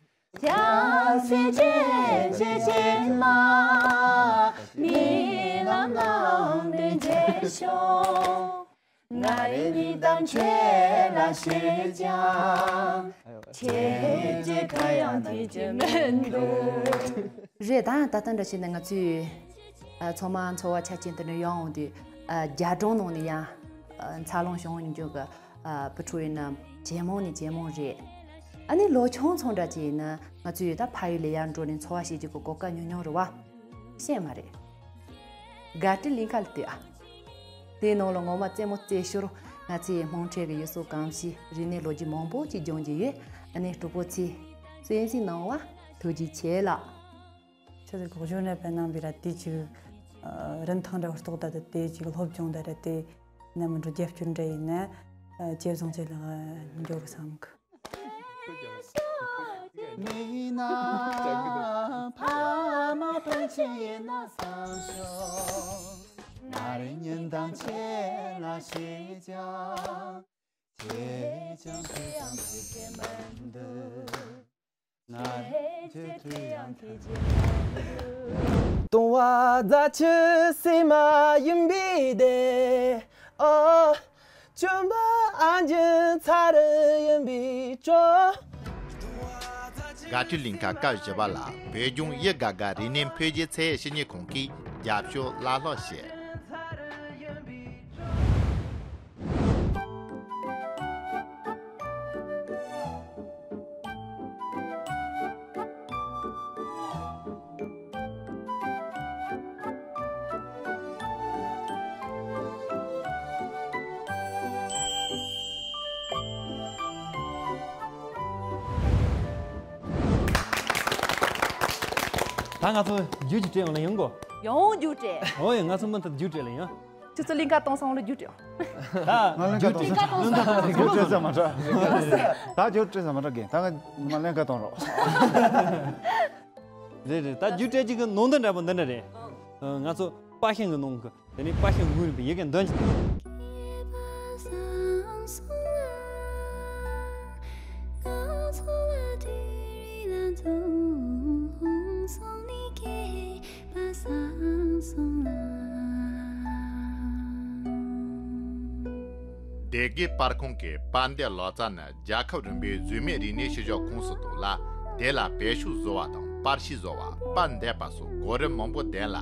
བྱང་སེམས་ཅན་གྱི་སྐྱེལ་མ། རྨི་ལམ་ནང་དུ་མཇལ་ཤོག་ང་རེ་གཉིས་དང་ཁྱེད་ལ་ཞེས་ཀྱང་། ཁྱེད་ཀྱི་ཁ་ཡང་ཐོས་ཀྱི་མི་འདུག་རེད་ད། ད་ལྟ་འདྲ་བྱས་ན་ང་ཚོས་ཨ་ཚང་མ་འཚོ་བ་ཆ་ཅན་དུ་ནས་ཡོང་འོང་དུས་ཨ་རྒྱ་གྲོང་ནང་ནས་ཡང་ཨ་འཚར་ལོངས་བྱུང་མྱོང་རྒྱུ་གི་ཨ་བུ་ཕྲུག་ཡིན་ན་ཇེ་མང་ནས་ཇེ་མང་རེད། ཨ་ནི་ལོ་ཆུང་ཆུང་འདྲ་ཅིག་ཡིན་ན་ང་ཚོས་ད་ཕ་ཡུལ་ལ་ཡར་འགྲོ་ནས་འཚོ་བ་བྱེད་རྒྱུ་གི་གོ་སྐབས་ཉུང་ཉུང་རེད་བ། ཤེས་མ་རེད། དགའ་སྤྲོའི་གླིང་ག་ལ་བལྟས་ཨ། དེའི་ནང་ལ་ངོ་མ་རྩེད་མོ་རྩེ་ཞོར་ང་ཚོས་དམངས་ཁྲོད་ཀྱི་ཡུལ་སྲོལ་གོམས་གཤིས་རིག་གནས་ལོ་རྒྱུས་མང་པོ་ཅིག་སྦྱོང་རྒྱུ་ཡོད། ཨ་ནི་གྲོགས་པོ་ཚོས་གསན་གཟིགས་གནང་བ་ཐུགས་རྗེ་ཆེ་ལགས། ཆི་ཟིག་གོག་ཇོ་ནས་པའི་ནང་བི་ར་དེ་ཅིག་རིན་ཐང་འདྲ་བར་རྟོགས་ད་དེ་ཅིག་སློབ་སྦྱོང་ད་ར་དེ་ནས་མི་འགྲོ་རྒྱབ་སྐྱོར་འདྲ་ཡིན་ན་ཇེ་བཟང་ཅིག་ལ་འགྱུར་བསམ་གི། མིན་ན་ཕ་མ་སྤུན་མཆེད་ཡིན་ན་བསམ་ཤོག་ང་རེ་ཉིན་དང་ཁྱེད་ལ་ཞེས་ཀྱང་། ཁྱེད་ཀྱང་ཁྱེད་ཡང་ཁྱེད་ཀྱི་མི་འདུག་ང་ཁྱེད་ཁྱེད་ཡང་ཁྱེད་ཀྱི་མི་འདུག་སྟོང་བ་རྫ་ཆུ་བསིལ་མ་ཡིན་པའི་སྡེ། ཨོ། བཅོམ་པ་ཨ་འཇུ་ཚ་རུ་ཡིན་པའི་གྲོགས། དགའ་སྤྲོའི་གླིང་ག་སྐབས་བཞི་པ་ལ་བོད་ལྗོངས་ཡུལ་དགའ་དགའ་རིག་གནས་འཕེལ་རྒྱས་ཚད་ཡོད་བྱེད་ཉེས་ཁང་གིས་རྒྱབ་སྐྱོར་བླ་སློབ་བྱས། ད་ང་ཚོ་རྒྱུགས་ཀྱི་སྤྲད་ཡོང་ལ་ཡོང་གོ། ཡང་རྒྱུགས་སྤྲད། ཨོ་ཡ། ང་ཚོ་མུ་མཐུད་རྒྱུགས་སྤྲད་ལ་ཡོང་། ཁྱོད་ཚོ་གླིང་ག་གཏོང་སོང་ལ་རྒྱུགས་སྤྲད། ད་ང་གླིང་ག་གཏོང་སོང་། རྒྱུགས་སྤྲད་ས་མ་འདྲ། ད་རྒྱུགས་སྤྲད་ས་མ་འདྲ་གི། ད་ང་ང་གླིང་ག་གཏོང་རོགས། རེད་རེད། ད་རྒྱུགས་སྤྲད་ཀྱི་གི་ནང་དོན་འདྲ་པོ་འདི་འདྲ་རེད། ང་ཚོ་པར་ཤིང་གི་ནང་གི། དེ་ནས་པར་ཤིང་ངོས་རིམ་པའི་ཡི་གེ་འདོན་གྱི། སྡེ་དགེ་པར་ཁང་གི་པར་འདེབས་ལག་རྩལ་ནི་རྒྱལ་ཁབ་རིམ་པའི་རྫས་མའི་རིག་གནས་ཤུལ་བཞག་ཁོངས་སུ་གཏོགས་ལ། དེ་ལ་བེ་ཤུག་བཟོ་བ་དང་པར་ཤིང་བཟོ་བ། པར་འདེབས་པ་སོགས་གོ་རིམ་མང་པོ་ལྡན་ལ།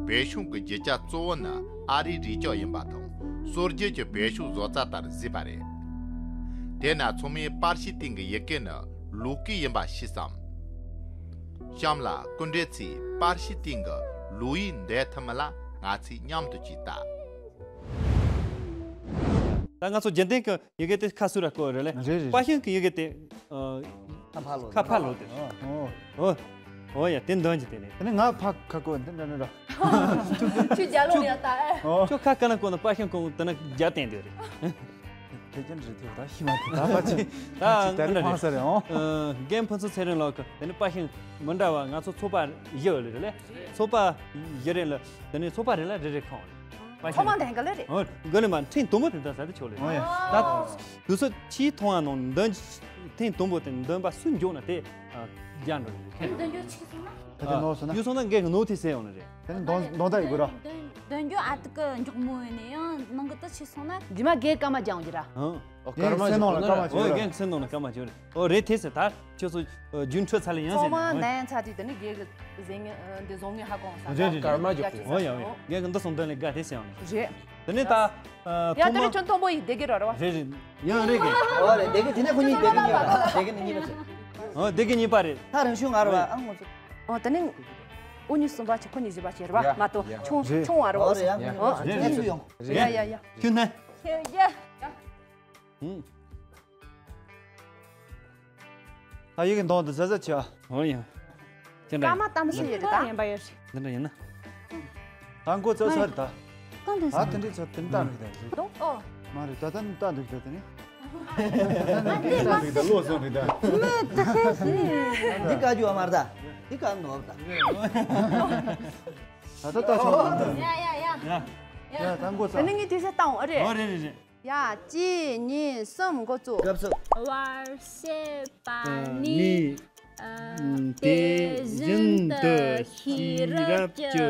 བེ་ཤུག་གི་རྒྱུ་ཆ་གཙོ་བོ་ནི་ཨ་རིའི་རས་ཆོག་ཡིན་པ་དང་། སྲོལ་རྒྱུན་གྱི་བེ་ཤུག་བཟོ་རྩལ་ལྟར་བཟོས་པ་རེད། དེས་ན་ཚང་མས་པར་ཤིང་སྟེང་གི་ཡི་གེ་ནི་ལོ་ཀི་ཡིན་པ་ཤེས་སམ། གཤམ་ལ་སྐུ་མགྲོན་ཚོས་པར་ཤིང་སྟེང་གི་ལོ་ཡིག་འདོན་ཐུབ་མིན་ལ་ང་ཚོས་མཉམ་དུ་ཅིག་ལྟ། ད་ང་ཚོ་རྒྱུན་ལྡན་གྱི་ཡི་གེ་དེ་ཁ་སུ་ར་བཀོད་རེད་ལེ། རེད་རེད། པར་ཤིང་གི་ཡི་གེ་དེ། ཨ། ཁ་ཕར་ལོག་ཁ་ཕར་ལོག་དེ། ཨོ། ཨོ། ཨོ་ཡ། དེ་འདོན་གྱི་དེ་ནས། དེ་ནས་ང་ཕ་ཁ་བཀོད་འདི་འདྲ་འདྲ་འདྲ། ཁྱོད་རྒྱ་ལོ་ཡ་ད། ཨོ། ཁྱོད་ཁ་ག་ན་བཀོད་ན་པར་ཤིང་གོང་དེ་ན་རྒྱ་བསྟན་འདོད་རེད། དེ་ཅན་རེད་དེ། ད་ཤི་མ་དེ་ད་པ་ཅི། ད་ཅི་ད་རེད་འདྲ་མང་ས་རེད། ཨོ། རྒན་ཕུན་ཚོགས་ཚེ་རིང་ལགས་ཀྱི་དེ་ནས་པར་ཤིང་མི་འདྲ་བ་ང་ཚོ་ཚོགས་པ་བཞི་ཡོད་ལེ་རེད་ལེ། ཚོགས་པ་བཞི་རེད་ལ། དེ་ནས་ཚོགས་པ་རེ་ལ་རེ་རེ་ཁང་རེད། ཚང་མ་འདེང་ག་ལེ་རེད། ཨོ། དགོས་ནི་མ། ཕྲེང་དུམ་བུ་དེ་འདྲ་ཟ་དེ་ཆོག་ལེ། ཨོ་ཡ། ད་དུས་ཚོད་ཕྱིའི་མཐོང་བ་ནང་འདོན། ཕྲེང་དུམ་བུ་དེ་འདོན་པ་སུ་མགྱོགས་ན་དེ་རྒྱ་འགྲོ་རེད། ཁྱེད་འདོན་རྒྱུ་ཆིག་སོང་ན། ད་དེ་ནོར་སོང་ན། ཡོད་སོང་ན་རྒན་གྱི་ནོར་དེ་ཟད་ཡོང་ནི་རེད། དེ་ནི་འདོན་འདོན་ད་ཡི་དགོས་ར། འདོན་འདོན་རྒྱུ་ཨ་ཏི་ཀི་མགྱོགས་མོ་ཡིན་ནི་ཡང་ནང་གི་དེ་ཆིག་སོང་ན། རྗེས་མ་རྒན་སྐར་མ་རྒྱག་འོང་གི་ར། ཨང་། ཨོ། སྐར་མ་སེམས་ནང་ལ་སྐར་མ་ཨོ། བྱོས་ར། རྒན་སེམས་ནང་ལ་སྐར་མ་བྱོས་ར། ཨོ་རེད། དེ་ཟེར་ད་ཁྱོད་ཚོ་རྒྱུན་འཕྲོད་ཚར་ལ་ཡང་ཟེར་ཚང་མ་ནས། འདན་ཚར་དུས་དེ་ནི་རྒན་གི་ཟེར་ངེས་འདི་བཟོ་ངེས་ཧ་གོ་ས། རེད་རེད་རེད། སྐར་མ་རྒྱག་དགོས། ཨོ་ཡ་ཡ། རྒན་གི་འདི་སོང་དོན་ལས་དགའ་དེ་ཟེར་ཡང་ནི། རེད། དེ་ནས་ད། ཡ་དེ་ནས་ཁྱོད་མཐོན་པོ་ཡི་སྡེ་དགེ་ར་ར་བ། རེད་རེད། ཡང་རེད་གི། ཨོ་རེད། སྡེ་དགེ་དེ་ནས་ཁོ་གཉིས་སྡེ་དགེ་གཉིས་པ་རེད། སྡེ་དགེ་གཉིས་པ་རེད། ཨོ་སྡེ་དགེ་གཉིས་པ་རེད། ད་རང་ཤུང་ང་ར་བ། ཨ་ངོ་ཚོ། ཨོ་དེ་ནས་འུ་གཉིས་གསུམ་པ་ཆེ་ཁོ་གཉིས་བཞི་པ་ཆེ་ར་བ། ཡ། མ་གཏོགས་ཡ། ཆུང་ཆུང་བ་ར་བ། ཨོ་རེད་ཡ། ཨོ་རེད་ཡ། ཆུང་ཡོང་། རེད་ཡ་ཡ་ཡ། ཆུང་ན། ཆེ་རྒྱ། ཧུམ། ད་ཡི་གེ་འདོན་དུ་ཟ་ཟ་ཆེ་བ། ཨོ་ཡ། ཅི་འདྲ་སྐར་མ་གཏམ་ཤེས་ཡོད་རེད་ད། ཡིན་པ་ཡོད་རེད། འདི་འདྲ་ཡིན་ན། ད་མགོ་ཚོས་ཚར་ད། གང་དུ་ཨ་ཟ། དེ་འདྲའི་ཚོ་དེ་འདྲ་རེད་ད། ཨོ། མ་རེད་ད། ད་ནི་ད་འདུག་ད་དེ་ནི། ད་ནི་ད་འདུག་ད། ལོ་སོང་རེད་ད། མི་ད་ཁེ་ཤི། འདི་བཀའ་རྒྱུ་བ་མ་རེད་ད། འདི་བཀའ་ནོར་ད། ད་ད་ད་ཆོག་ད། ཡ་ཡ་ཡ། ཡ། ཡ་ད་མགོ་ཚོས། ད་ནི་ངས་དུས་ཚོད་བཏང་ཨ་རེད། ཨོ་རེད་རེད་རེད། ཡ། གཅིག་གཉིས་གསུམ། འགོ་བཙུགས། སྐབས་སུ། བར་བཤད་པ་ནི། ནི། ཨ། དེ་བཞིན་དུ་ཤེས་རབ་ཀྱི་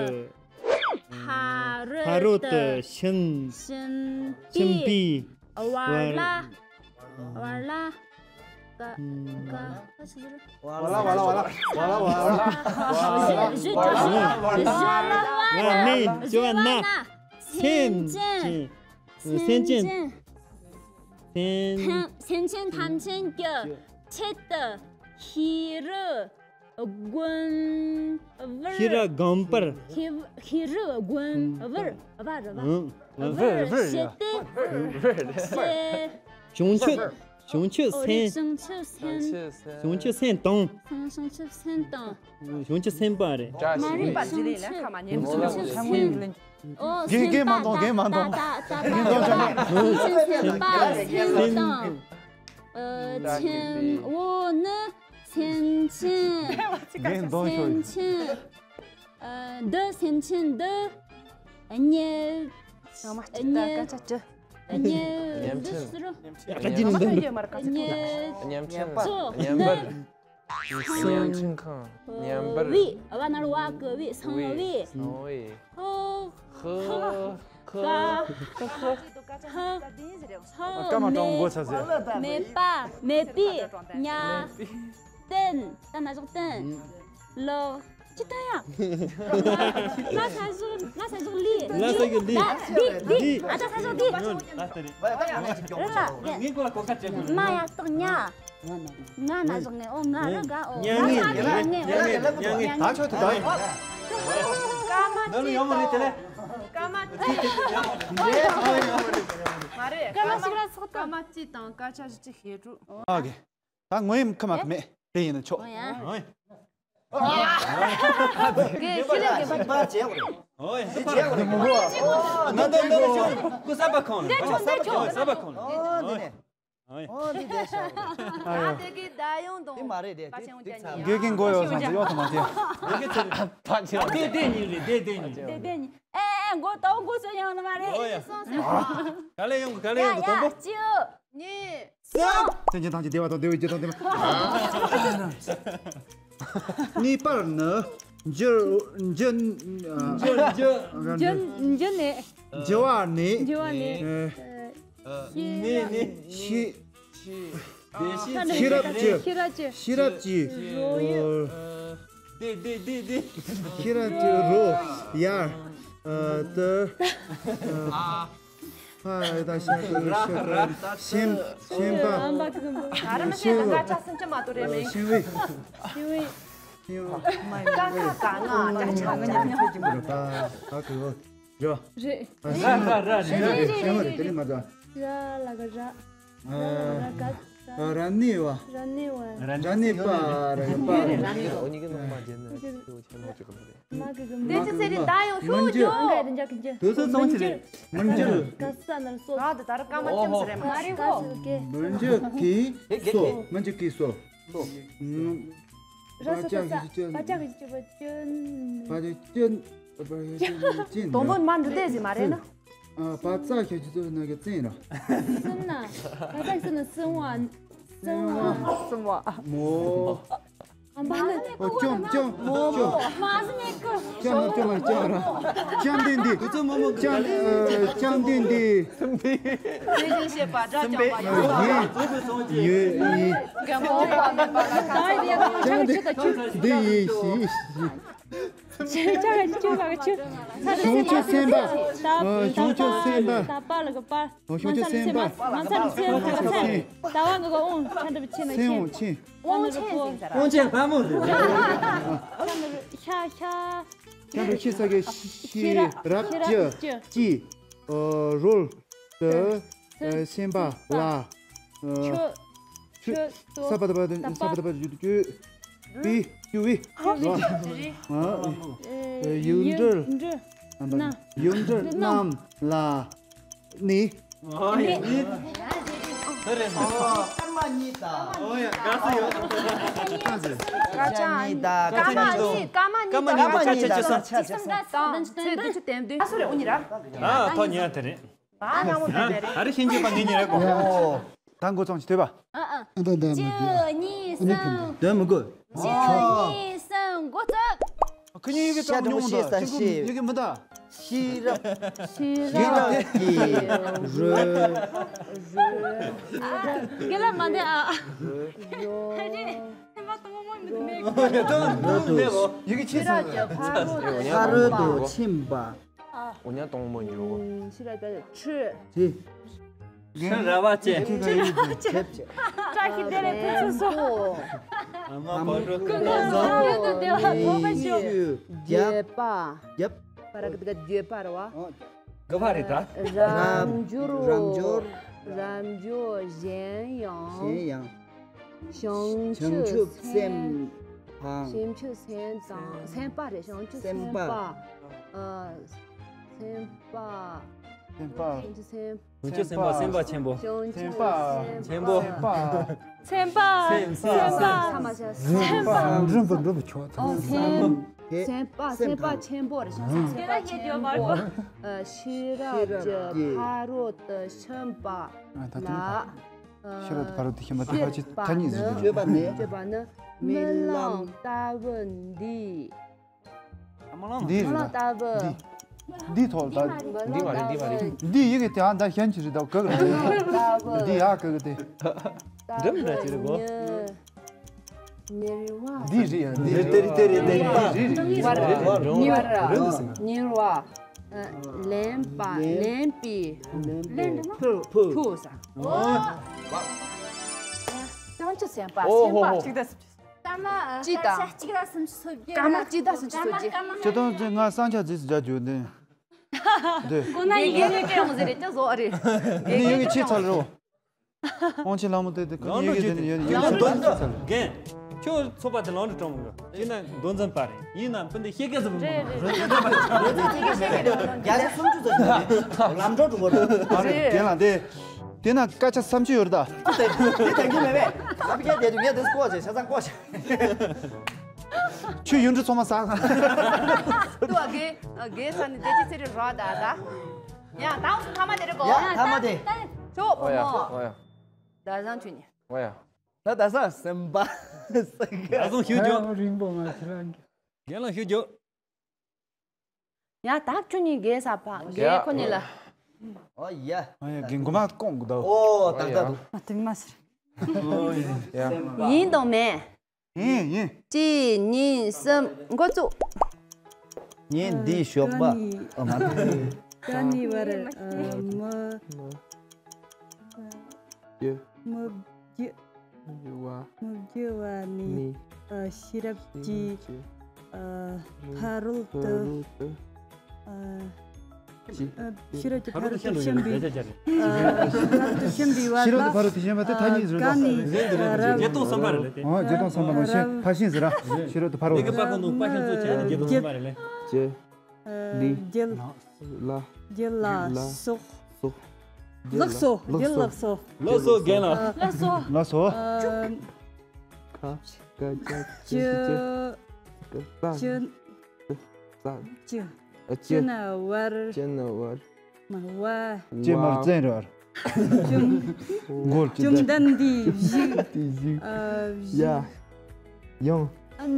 ཕ་རོལ་ཕ་རོལ་ཏུ་ཕྱིན་ཕྱིན་པའི་བར་ལ། བར་ལ། ཀ་ཀ་ཀ་ཆི་ཟེར། བ་ལ་བ་ལ་བ་ལ་བ་ལ་བ་ལ་བ་ལ། བ་ལ་ནི་བཞི་བ་ན། སེམས་ཅན། སེམས་ཅན། སེམས། སེམས་ཅན་ཐམས་ཅད་ཀྱི་ཆེད་དུ་ཤེས་རིག་བསྒོམ་པར། ཤེས་རིག་བསྒོམ་པར། ཤེས་ཤེས་རིག་བསྒོམ་པར། བར་བར་བར། ཨང་། བར་བར་བྱས་ཏེ། བྱས། བྱུང་ཆོས། བྱུང་ཆོས་ཨོ་རེད། སེམས། བྱུང་ཆོས་སེམས། བྱུང་ཆོས་སེམས་དང་། བྱུང་ཆོས་སེམས་དང་། བྱུང་ཆོས་སེམས་དཔའ་རེད། མ་རིག་པ་བྱས་ལས་ལ་ཁ་མ་ཉན། བྱུང་ཆོས་སེམས། ཨོ། རྒན་རྒན་མ་གཏོང་། རྒན་མ་གཏོང་། ད་ད་ད་ད་ད། བྱུང་ཆོས་སེམས་དཔའ་སེམས་དང་། ཨ། ཆེན་པོ་ནི་སེམས་ཅན། རྒན་གཏོང་ཤོག་སེམས་ཅན། ཨ། འདི་སེམས་ཅན་འདི། ཉེ། ཡང་མ་གཅིག་ད་སྐད་ཆ་དྲི། ཉེ། འདི་ཟེར་རོ། ཡ་ད་ཅི་ནི་འདི། ཉེ། ཉེ། བརྙན་འཕྲིན། བརྙན་པར། བརྙན་འཕྲིན་ཁང་། བརྙན་པར། བི། བ་ན་རོ་བ་གི་བི། སང་བི། སང་བི། ཧོ། ཧོ། ཧ། ཧ། ཧ། སྐར་མ་གྲངས་མགོ་ཚ་ཟེར། མེད་པ། མེད་པའི། ཉ། ཏན། ད་ན་ཟུག་ཏན། ལག་ཅི་ལྟ་ཡ། ང་ས་ཟུག་ང་ས་ཟུག་ལི། ང་ས་ཟུག་ལི། ད་འདི་འདི། ཨ་ད་ས་ཟུག་འདི། རེད་ལ། ངའི་གོ་ལ་གོ་ཁ་ཅན། མ་ཡ་སྟག་ཉ། ང་ན་ཟུག་ངེ་ཨོ་ང་ར་ག་ཨོ། ཉ་ངེ། ང་ས་ཟུག་ངེ་ཨོ། ཉ་ངེ། ད་ཆོག་ཏུ་ད། སྐར་མ་གཅིག་དང་། སྐར་མ་གཅིག་དང་། སྐར་མ་གཅིག་དང་། མ་རེད། སྐར་མ་གཅིག་ལ་སོགས་དང་། སྐར་མ་གཅིག་དང་སྐར་ཆ་བཞི་བཅུ་ཞེ་དྲུག་ཨོ་ཁེ། ད་ངོ་ཡིན་ཁ་མ་ཁ་མེད་དེ་ཡིན་ན་ཆོག་ཨོ་ཡ། ཨོ་ཡ། གི་ཤི་ལེ་གི་པ། ཨོ་ཡ། ནན་ཏན་ནན་ཏན་ཤོ། ཀུ་ས་པ་ཁོང་། འདི་ཆོ་འདི་ཆོ། ས་པ་ཁོང་། ཨོ་འདི་ནས། ཨོ་འདི་དེ་ཤོ། ད་དེ་གི་ད་ཡོང་དང་། དེ་མ་རེད་དེ། དེ་དེ་ཚ། དགེ་རྒན་མགོ་ཡོད་སོང་ཟེར་ཡོད་ཐུབ་མ་ཐེ། དེ་དེ་ཉིན་རེད། དེ་དེ་ཉིན་རེད། དེ་དེ་ཉིན། ཨེ་ཨེ་མགོ་ཏོག་མགོ་ཚོ་ཡོང་ནི་མ་རེད། ཨོ་ཡ། སོང་ཟེར། ག་ལེ་ཡོང་གི། ག་ལེ་ཡོང་གི། དང་པོ། གཅིག་གཉིས། གསུམ། སེམས་ཅན་ཐམས་ཅད་བདེ་བ་དང་བདེ་བའི་རྒྱུ་དང་ལྡན་པ། གཉིས་པར་ནི། འགྱུར་འགྱུར་འགྱུར་འགྱུར་འགྱུར་ནས། འགྱུར་བ་ནས། འགྱུར་བ་ནས། ཨེ། ནས་ནས། ཤེས། ཤེས་རབ་ཀྱི། ཤེས་རབ་ཀྱི། ཤེས་རབ་ཀྱི། རོ་ཡོད། ཤེས་རབ་ཀྱི་རོ་ཡར། ཨ། ཏི། ཨ། ཕ་ད་ཤ་ཏི་ཤ་ཏི་ཤིན་ཤིན་པ། ཨ་མ་གི་གི་མོ། ཨ་ར་མ་ཤེས་ལ་ང་ཅག་སུན་ཅི་མ་ཏོ་རེ་མེ། ཤིན་བི། ཤིན་བི། ཤིན་བི། ཀ་ཁ་ག་ང་ང་ཅག་ང་ཉམས་ཐེ་གི་མོ། ད་ད་གི་རོ། རོ། རེད། ཨ། ཤིན་བི། ཤིན་བི་རེད། དེ་ནི་མ་ད། ར་ལ་ག་ར། ཨ། ར་ནི་བ། ར་ནི་བ། ར་ནི་པ། ར་ནི་པ། ར་ནི་པ། འོ་ཉི་གི་ནང་མ་ཇེ་ནི་ཆེན་མོ་ཅིག་གི་མ་རེད། མ་གི་གི་མ། དེ་ཅི་ཟེར་རེད། ད་ཡང་ཤོག་ཇོ། དུས་ཚོད་ཙམ་ཅི་རེད། མི་འགྱུར། ག་ས་ན་སོ། ང་དེ་ལྟར་སྐར་མ་ཅུང་ཟེར་རེད་མ། མ་རེད་གོ། མི་འགྱུར་གི་སོ། མི་འགྱུར་གི་སོ། ར་སོ་ག་ས། བ་ཅག་གི་ཅི་བ་ཅུན། བ་ཅག་ཅུན། བ་ཅག་ཅུན། དང་པོ་མ་འདི་ལྟས་ཟིན་མ་རེད་ན། ཨ། བ་ཙ་ཞབས་ཀྱུ་ཙ་ན་གི་ཙན་ར། སུན་ན། བ་ཙ་སུན་ན་སུན་བ། སུན་བ། སུན་བ། མོ། ཨ་མ་ན། ཨོ་ཅོམ་ཅོམ་ཅོམ། མ་ཟི་མེ་ཀུ། ཅོམ་ན་ཅོམ་ཅོམ་ར། ཅོམ་དེ་འདི། ཅོམ་ཨ། ཅོམ་དེ་འདི། དེ་བཞིན་གཤེགས་པ་དགྲ་བཅོམ་པ་ཡང་། ཡོད་ཡིན། གན་མོ་བ་མེད་པ་ལ་ཁ་ཚ་ཡང་། ཅོམ་དེ་འདི་ཡིན་ཞིག། ཆ་ག་ཆུ་ག་ཆུ། བྱང་ཆུབ་སེམས་དཔའ། ཨ། བྱང་ཆུབ་སེམས་དཔའ། ད་པ་ལ་ག་པ། ཨ། བྱང་ཆུབ་སེམས་དཔའ། མ་ཚ་ལ་ཚེ་མ་ཚ་ཚེ། ད་བ་ག་ག་འོང་ཆ་འདྲ་བ་ཆེ་ན་ཆེ། འོང་ཆེ། འོང་ཆེ་ཟེར་ཟེར། འོང་ཆེ་ལྷ་མོ་རེད། ཤ་ཤ། ཤ་འདྲ་ཆེ་ས་གི་ཤེས་རབ་ཀྱི་ཀྱི། ཨ། རོལ་ཏུ་སེམས་དཔའ་ལ། ཨ། ཆུ། ཆུ། ཆུ། ས་པ་ད་པ་ད་ས་པ་ད་པ་ཡུ་ཏུ་ཅུ། པི། ཅུ་བི། ཨ། ཡུལ་འབྲེལ། ན། ཡུལ་འབྲེལ་རྣམས་ལ་ནི། ཨོ་ཡ་ནི། དེ་རེད། ཨོ། སྐར་མ་གཉིས་དང་། ཨོ་ཡ་དགའ་སུ་ཡོད། སྐར་མ་གཉིས་དང་། སྐར་མ་གཉིས། སྐར་མ་གཉིས་དང་། སྐར་མ་གཉིས་དང་། ཅིག་སུམ་ཀ་ཅིག་སུམ་ཀ་དང་། ཚེ་འདི་ཆུ་དེམ་དུས། ཨ་སུ་རེ་འུ་གཉིས་ར། ཨ་ཐོ་ཉི་ཨ་དེ་རེད། ཨ་ན་མོ་དེ་རེད། ཨ་རེ་ཤེས་རྒྱུ་པ་ངེད་གཉིས་རེད་གོ། ད་འགོ་ཚང་ཅི་ཐོས་པ། ཨ་ཨ། ཨ་ད་ད་མི་གཅིག་གཉིས་གསུམ། དོན་མི་དགོས། གཅིག་གཉིས་གསུམ་འགོ་བཙུགས། ཁོ་གཉིས་ཡི་གེ་ཤ་ཙམ་དྲང་ཉུང་པོ་ཤེས་ས་མདོ། ཤེས། ཁྱེད་ཀྱི་མི་ད། ཤེས་རབ། ཤེས་རབ་ཀྱི་རོལ། རྒན་ལགས་མ་འདས་ཨ། ཨ་རེ། ཐེངས་མ་དང་པོ་མི་འདུག་མེད། ཡི་གེ་ཆེ་ས། ཤེས་རབ་ཀྱི་ཕ་རོལ་ཕ་རོལ་ཏུ་ཕྱིན་པ། འོ་ཉག་གཏོང་མོ་ཉོ། ཤེས་རབ་ཀྱི་ཁྲི། ཁྲི། ཁྲི་ར་བ་ཅན། ཁྲི་ར་བ་ཅན། བཀྲ་ཤིས་བདེ་ལེགས་ཕུན་སུམ་ཚོགས། ཨ་མ་བག་གྲོ་ཀུན་ལ་བཟང་། ཡུལ་དུ་བདེ་བ་ཐོབ་པར་ཤོག། བརྒྱད་པ། བརྒྱད་པ་ར་གི་དག་བརྒྱད་པ་ར་བ། ག་བ་རེད་ད། རབ་འབྱོར། རབ་འབྱོར། རབ་འབྱོར་གཞན་ཡང་། གཞན་ཡང་། བྱང་ཆུབ་སེམས་དང་། བྱང་ཆུབ་སེམས་དང་། སེམས་དཔའ་རེད། བྱང་ཆུབ་སེམས་དཔའ། སེམས་དཔའ། ཨ། སེམས་དཔའ། སེམས་དཔའ། བྱང་ཆུབ་སེམས། བྱང་ཆུབ་སེམས་དཔའ། སེམས་དཔའ་ཆེན་པོ། བྱང་ཆུབ་སེམས་དཔའ། སེམས་དཔའ། སེམས་དཔའ། སེམས་དཔའ། ཚ་མ་བྱ། སེམས་དཔའ། འགྲུབ་པ་འགྲུབ་པ་ཆོག་ཚང་མ། སེམས། སེམས་དཔའ། སེམས་དཔའ་ཆེན་པོ་རེད། བྱང་ཆུབ་སེམས་དཔའ་ཆེན་པོ། ཨ། ཤེས་རབ་ཀྱི་ཕ་རོལ་ཏུ་ཕྱིན་པ་ལ། ཨ། ད་དེ་ནི་ཕ། ཤེས་རབ་ཏུ་ཕ་རོལ་ཏུ་ཕྱིན་པ་དེ་ཕལ་ཆེར་ཐ་སྙད་ཟིན་གྱི་རེད། སྤྱོད་པ་ནི། སྤྱོད་པ་ནི། རྨི་ལམ་ལྟ་བུ་འདི། འདི་རེད་ལ། འདི། འདི་ཐོག་ལ། འདི་མ་རེད། འདི་མ་རེད། འདི་ཡི་གེ་དེ་ཨ་ད་གཞན་གྱི་རེད་ད། ག་ག་རེད། འདི་ཡ་ག་ག་དེ། འདི་མི་འདྲ་ཅིག་རེད་གོ། འདི་རེད་ཡ། འདི་རེད། དེ་རེད། དེ་རེད། དེ་རེད། ཉེ་བར། ཉེ་བར། ཉེ་བར། ལེན་པ། ལེན་པའི། ཕུ། ཕུ་ས། བྱང་ཆུབ་སེམས་དཔའ། སེམས་དཔའ། གཅིག་དང་། སྐར་མ། གཅིག་དང་སུམ་ཅུ་སོ་བརྒྱད། སྐར་མ་གཅིག་དང་སུམ་ཅུ་སོ་བརྒྱད། སྤྱིར་བཏང་ཚེ་ང་སངས་རྒྱས་རྫས་སུ་སྦྱར་རྒྱུ་འདི། འདི། ཁོ་ན་ཡི་གེ་ནས་སྐད་འོང་ཟེར་རེད་ཅག་བཟོ་ཨ་རེད། འདི་ཡི་གེ་ཆེ་ཚར་རོ། དབང་ཆེན་ལྷ་མོ་དེ་དེ་ཁོ་ཡི་གེ་དེ་ནི་ཡོད་ནི་ཡི་གེ་ཆེ་ཚར་རོ། རྒན། ཁྱོད་ཚོགས་པ་དེ་ལོངས་སུ་སྤྲོད་མི་དགོས། ཡིན་ན་མདོ་འཛིན་པ་རེད། ཡིན་ན་སྤུན་ཟླ་ཤེས་གལ་ཟེར་བ་མ་རེད། རེད། རེད། རེད། རེད། རེད། རྒྱ་ཆ་སུམ་ཅུ་ཙམ་ཞིག་རེད། ལམ་འགྲོ་འགྲོ་གོ་རེད། ཨ་རེད། རེད། རྒན་ལགས་དེ། དེ་ན་སྐད་ཆ་བསམ་ཚུལ་ཡོད་རེད་ད། དེ་དེ་དེང་གི་མེད་པས། ཨ་ཕི་ཀ་དེ་དུ་ངས་དེ་སྐོར་བྱས་ཆ་ཚང་སྐོར་བྱས། ཁྱོད་ཡོན་ཁྲི་ཚང་མ་ཟ། ཏུ་ཨ་གེ་ཨ་གེ་ས་ནི་དེ་ཅི་ཚེ་རི་རོ་ད་ད། ཡ་ད་འུ་ཚོ་ཐ་མ་དེ་རེད་གོ། ཡ་ཐ་མ་དེ། ཅོ་བོ་མོ། ཨོ་ཡ། ད་བཟང་ཆུ་ནི། ཨོ་ཡ། ད་ད་ས་སེམས་པ། ད་བཟང་ཞུ་རྒྱུ། རིང་པོ་མ་ཆི་ལ་འགྱོ། རྒན་ལགས་ཞུ་རྒྱུ། ཡ་ད་ཁྱོད་གཉིས་རྒན་ས་ཕ་རྒན་ཁོ་གཉིས་ལ། ཨོ་ཡ། ཨོ་ཡ་རྒན་གོ་མ་སྐོང་གི་འདུག་ཨོ་ད་ད་དུ། ཨ་དེ་མ་ཟེར། ཨོ་ཡ། ཡིན་དང་མེད། ཡིན་ཡིན། གཅིག་གཉིས་གསུམ་འགོ་བཙུགས། ངས་འདིའི་ཞོགས་པ། ཨ་མ་ལ། ཀ་ནི་བར་མི་ཀྱི་མི་བརྒྱུ་བ་མི་བརྒྱུ་བ་ནི་ནི་ཤེས་རབ་ཀྱི་ཕ་རོལ་ཏུ་ཕ་རོལ་ཏུ་ཨ་ཤེས་རབ་ཀྱི་ཕ་རོལ་ཏུ་ཕྱིན་པའི་ཨ་ཕ་རོལ་ཏུ་ཕྱིན་པའི་བར་ཤེས་རབ་ཏུ་ལ་ཕ་རོལ་ཏུ་ཕྱིན་པ་དེ་ཐ་སྙད་ཟེར་ཨ་ཀ་ནི་རབ་བརྒྱད་སྟོང་གསུམ་པ་རེད་ལ་དེ། ཨ་བརྒྱད་སྟོང་གསུམ་པ་མ་ཤེས་ཕར་ཕྱིན་ཟེར་ར། ཤེས་རབ་ཏུ་ཕ་རོལ་ཏུ། ཀ་ནི་བརྒྱད་སྟོང་གསུམ་པ་རེད་ལ་དེ། ཨ་ལི། རྒྱལ། ལ། རྒྱལ་ལ་ལ། སོགས། སོགས། ལགས་སོ། ལགས་སོ། རྒྱལ་ལགས་སོ། ལགས་སོ་རྒན་ལགས། ལགས་སོ། ལགས་སོ། ཨ་ཁ། ཀ་ཅ་ཅི་ཅི་ཅི། ཀ་ཙ། ཅི། ཙ། ཅི། ཨ་ཅི། ཅི་ན་བར། ཅི་ན་བར། མ་བ། ཅི་མར་བཙན་རར། བཅོམ། མགོར་ཅི་བཅོམ་ལྡན་འདས་བཞུགས། དེ་བཞུགས། ཨ་བཞུགས། ཡ། ཡང་།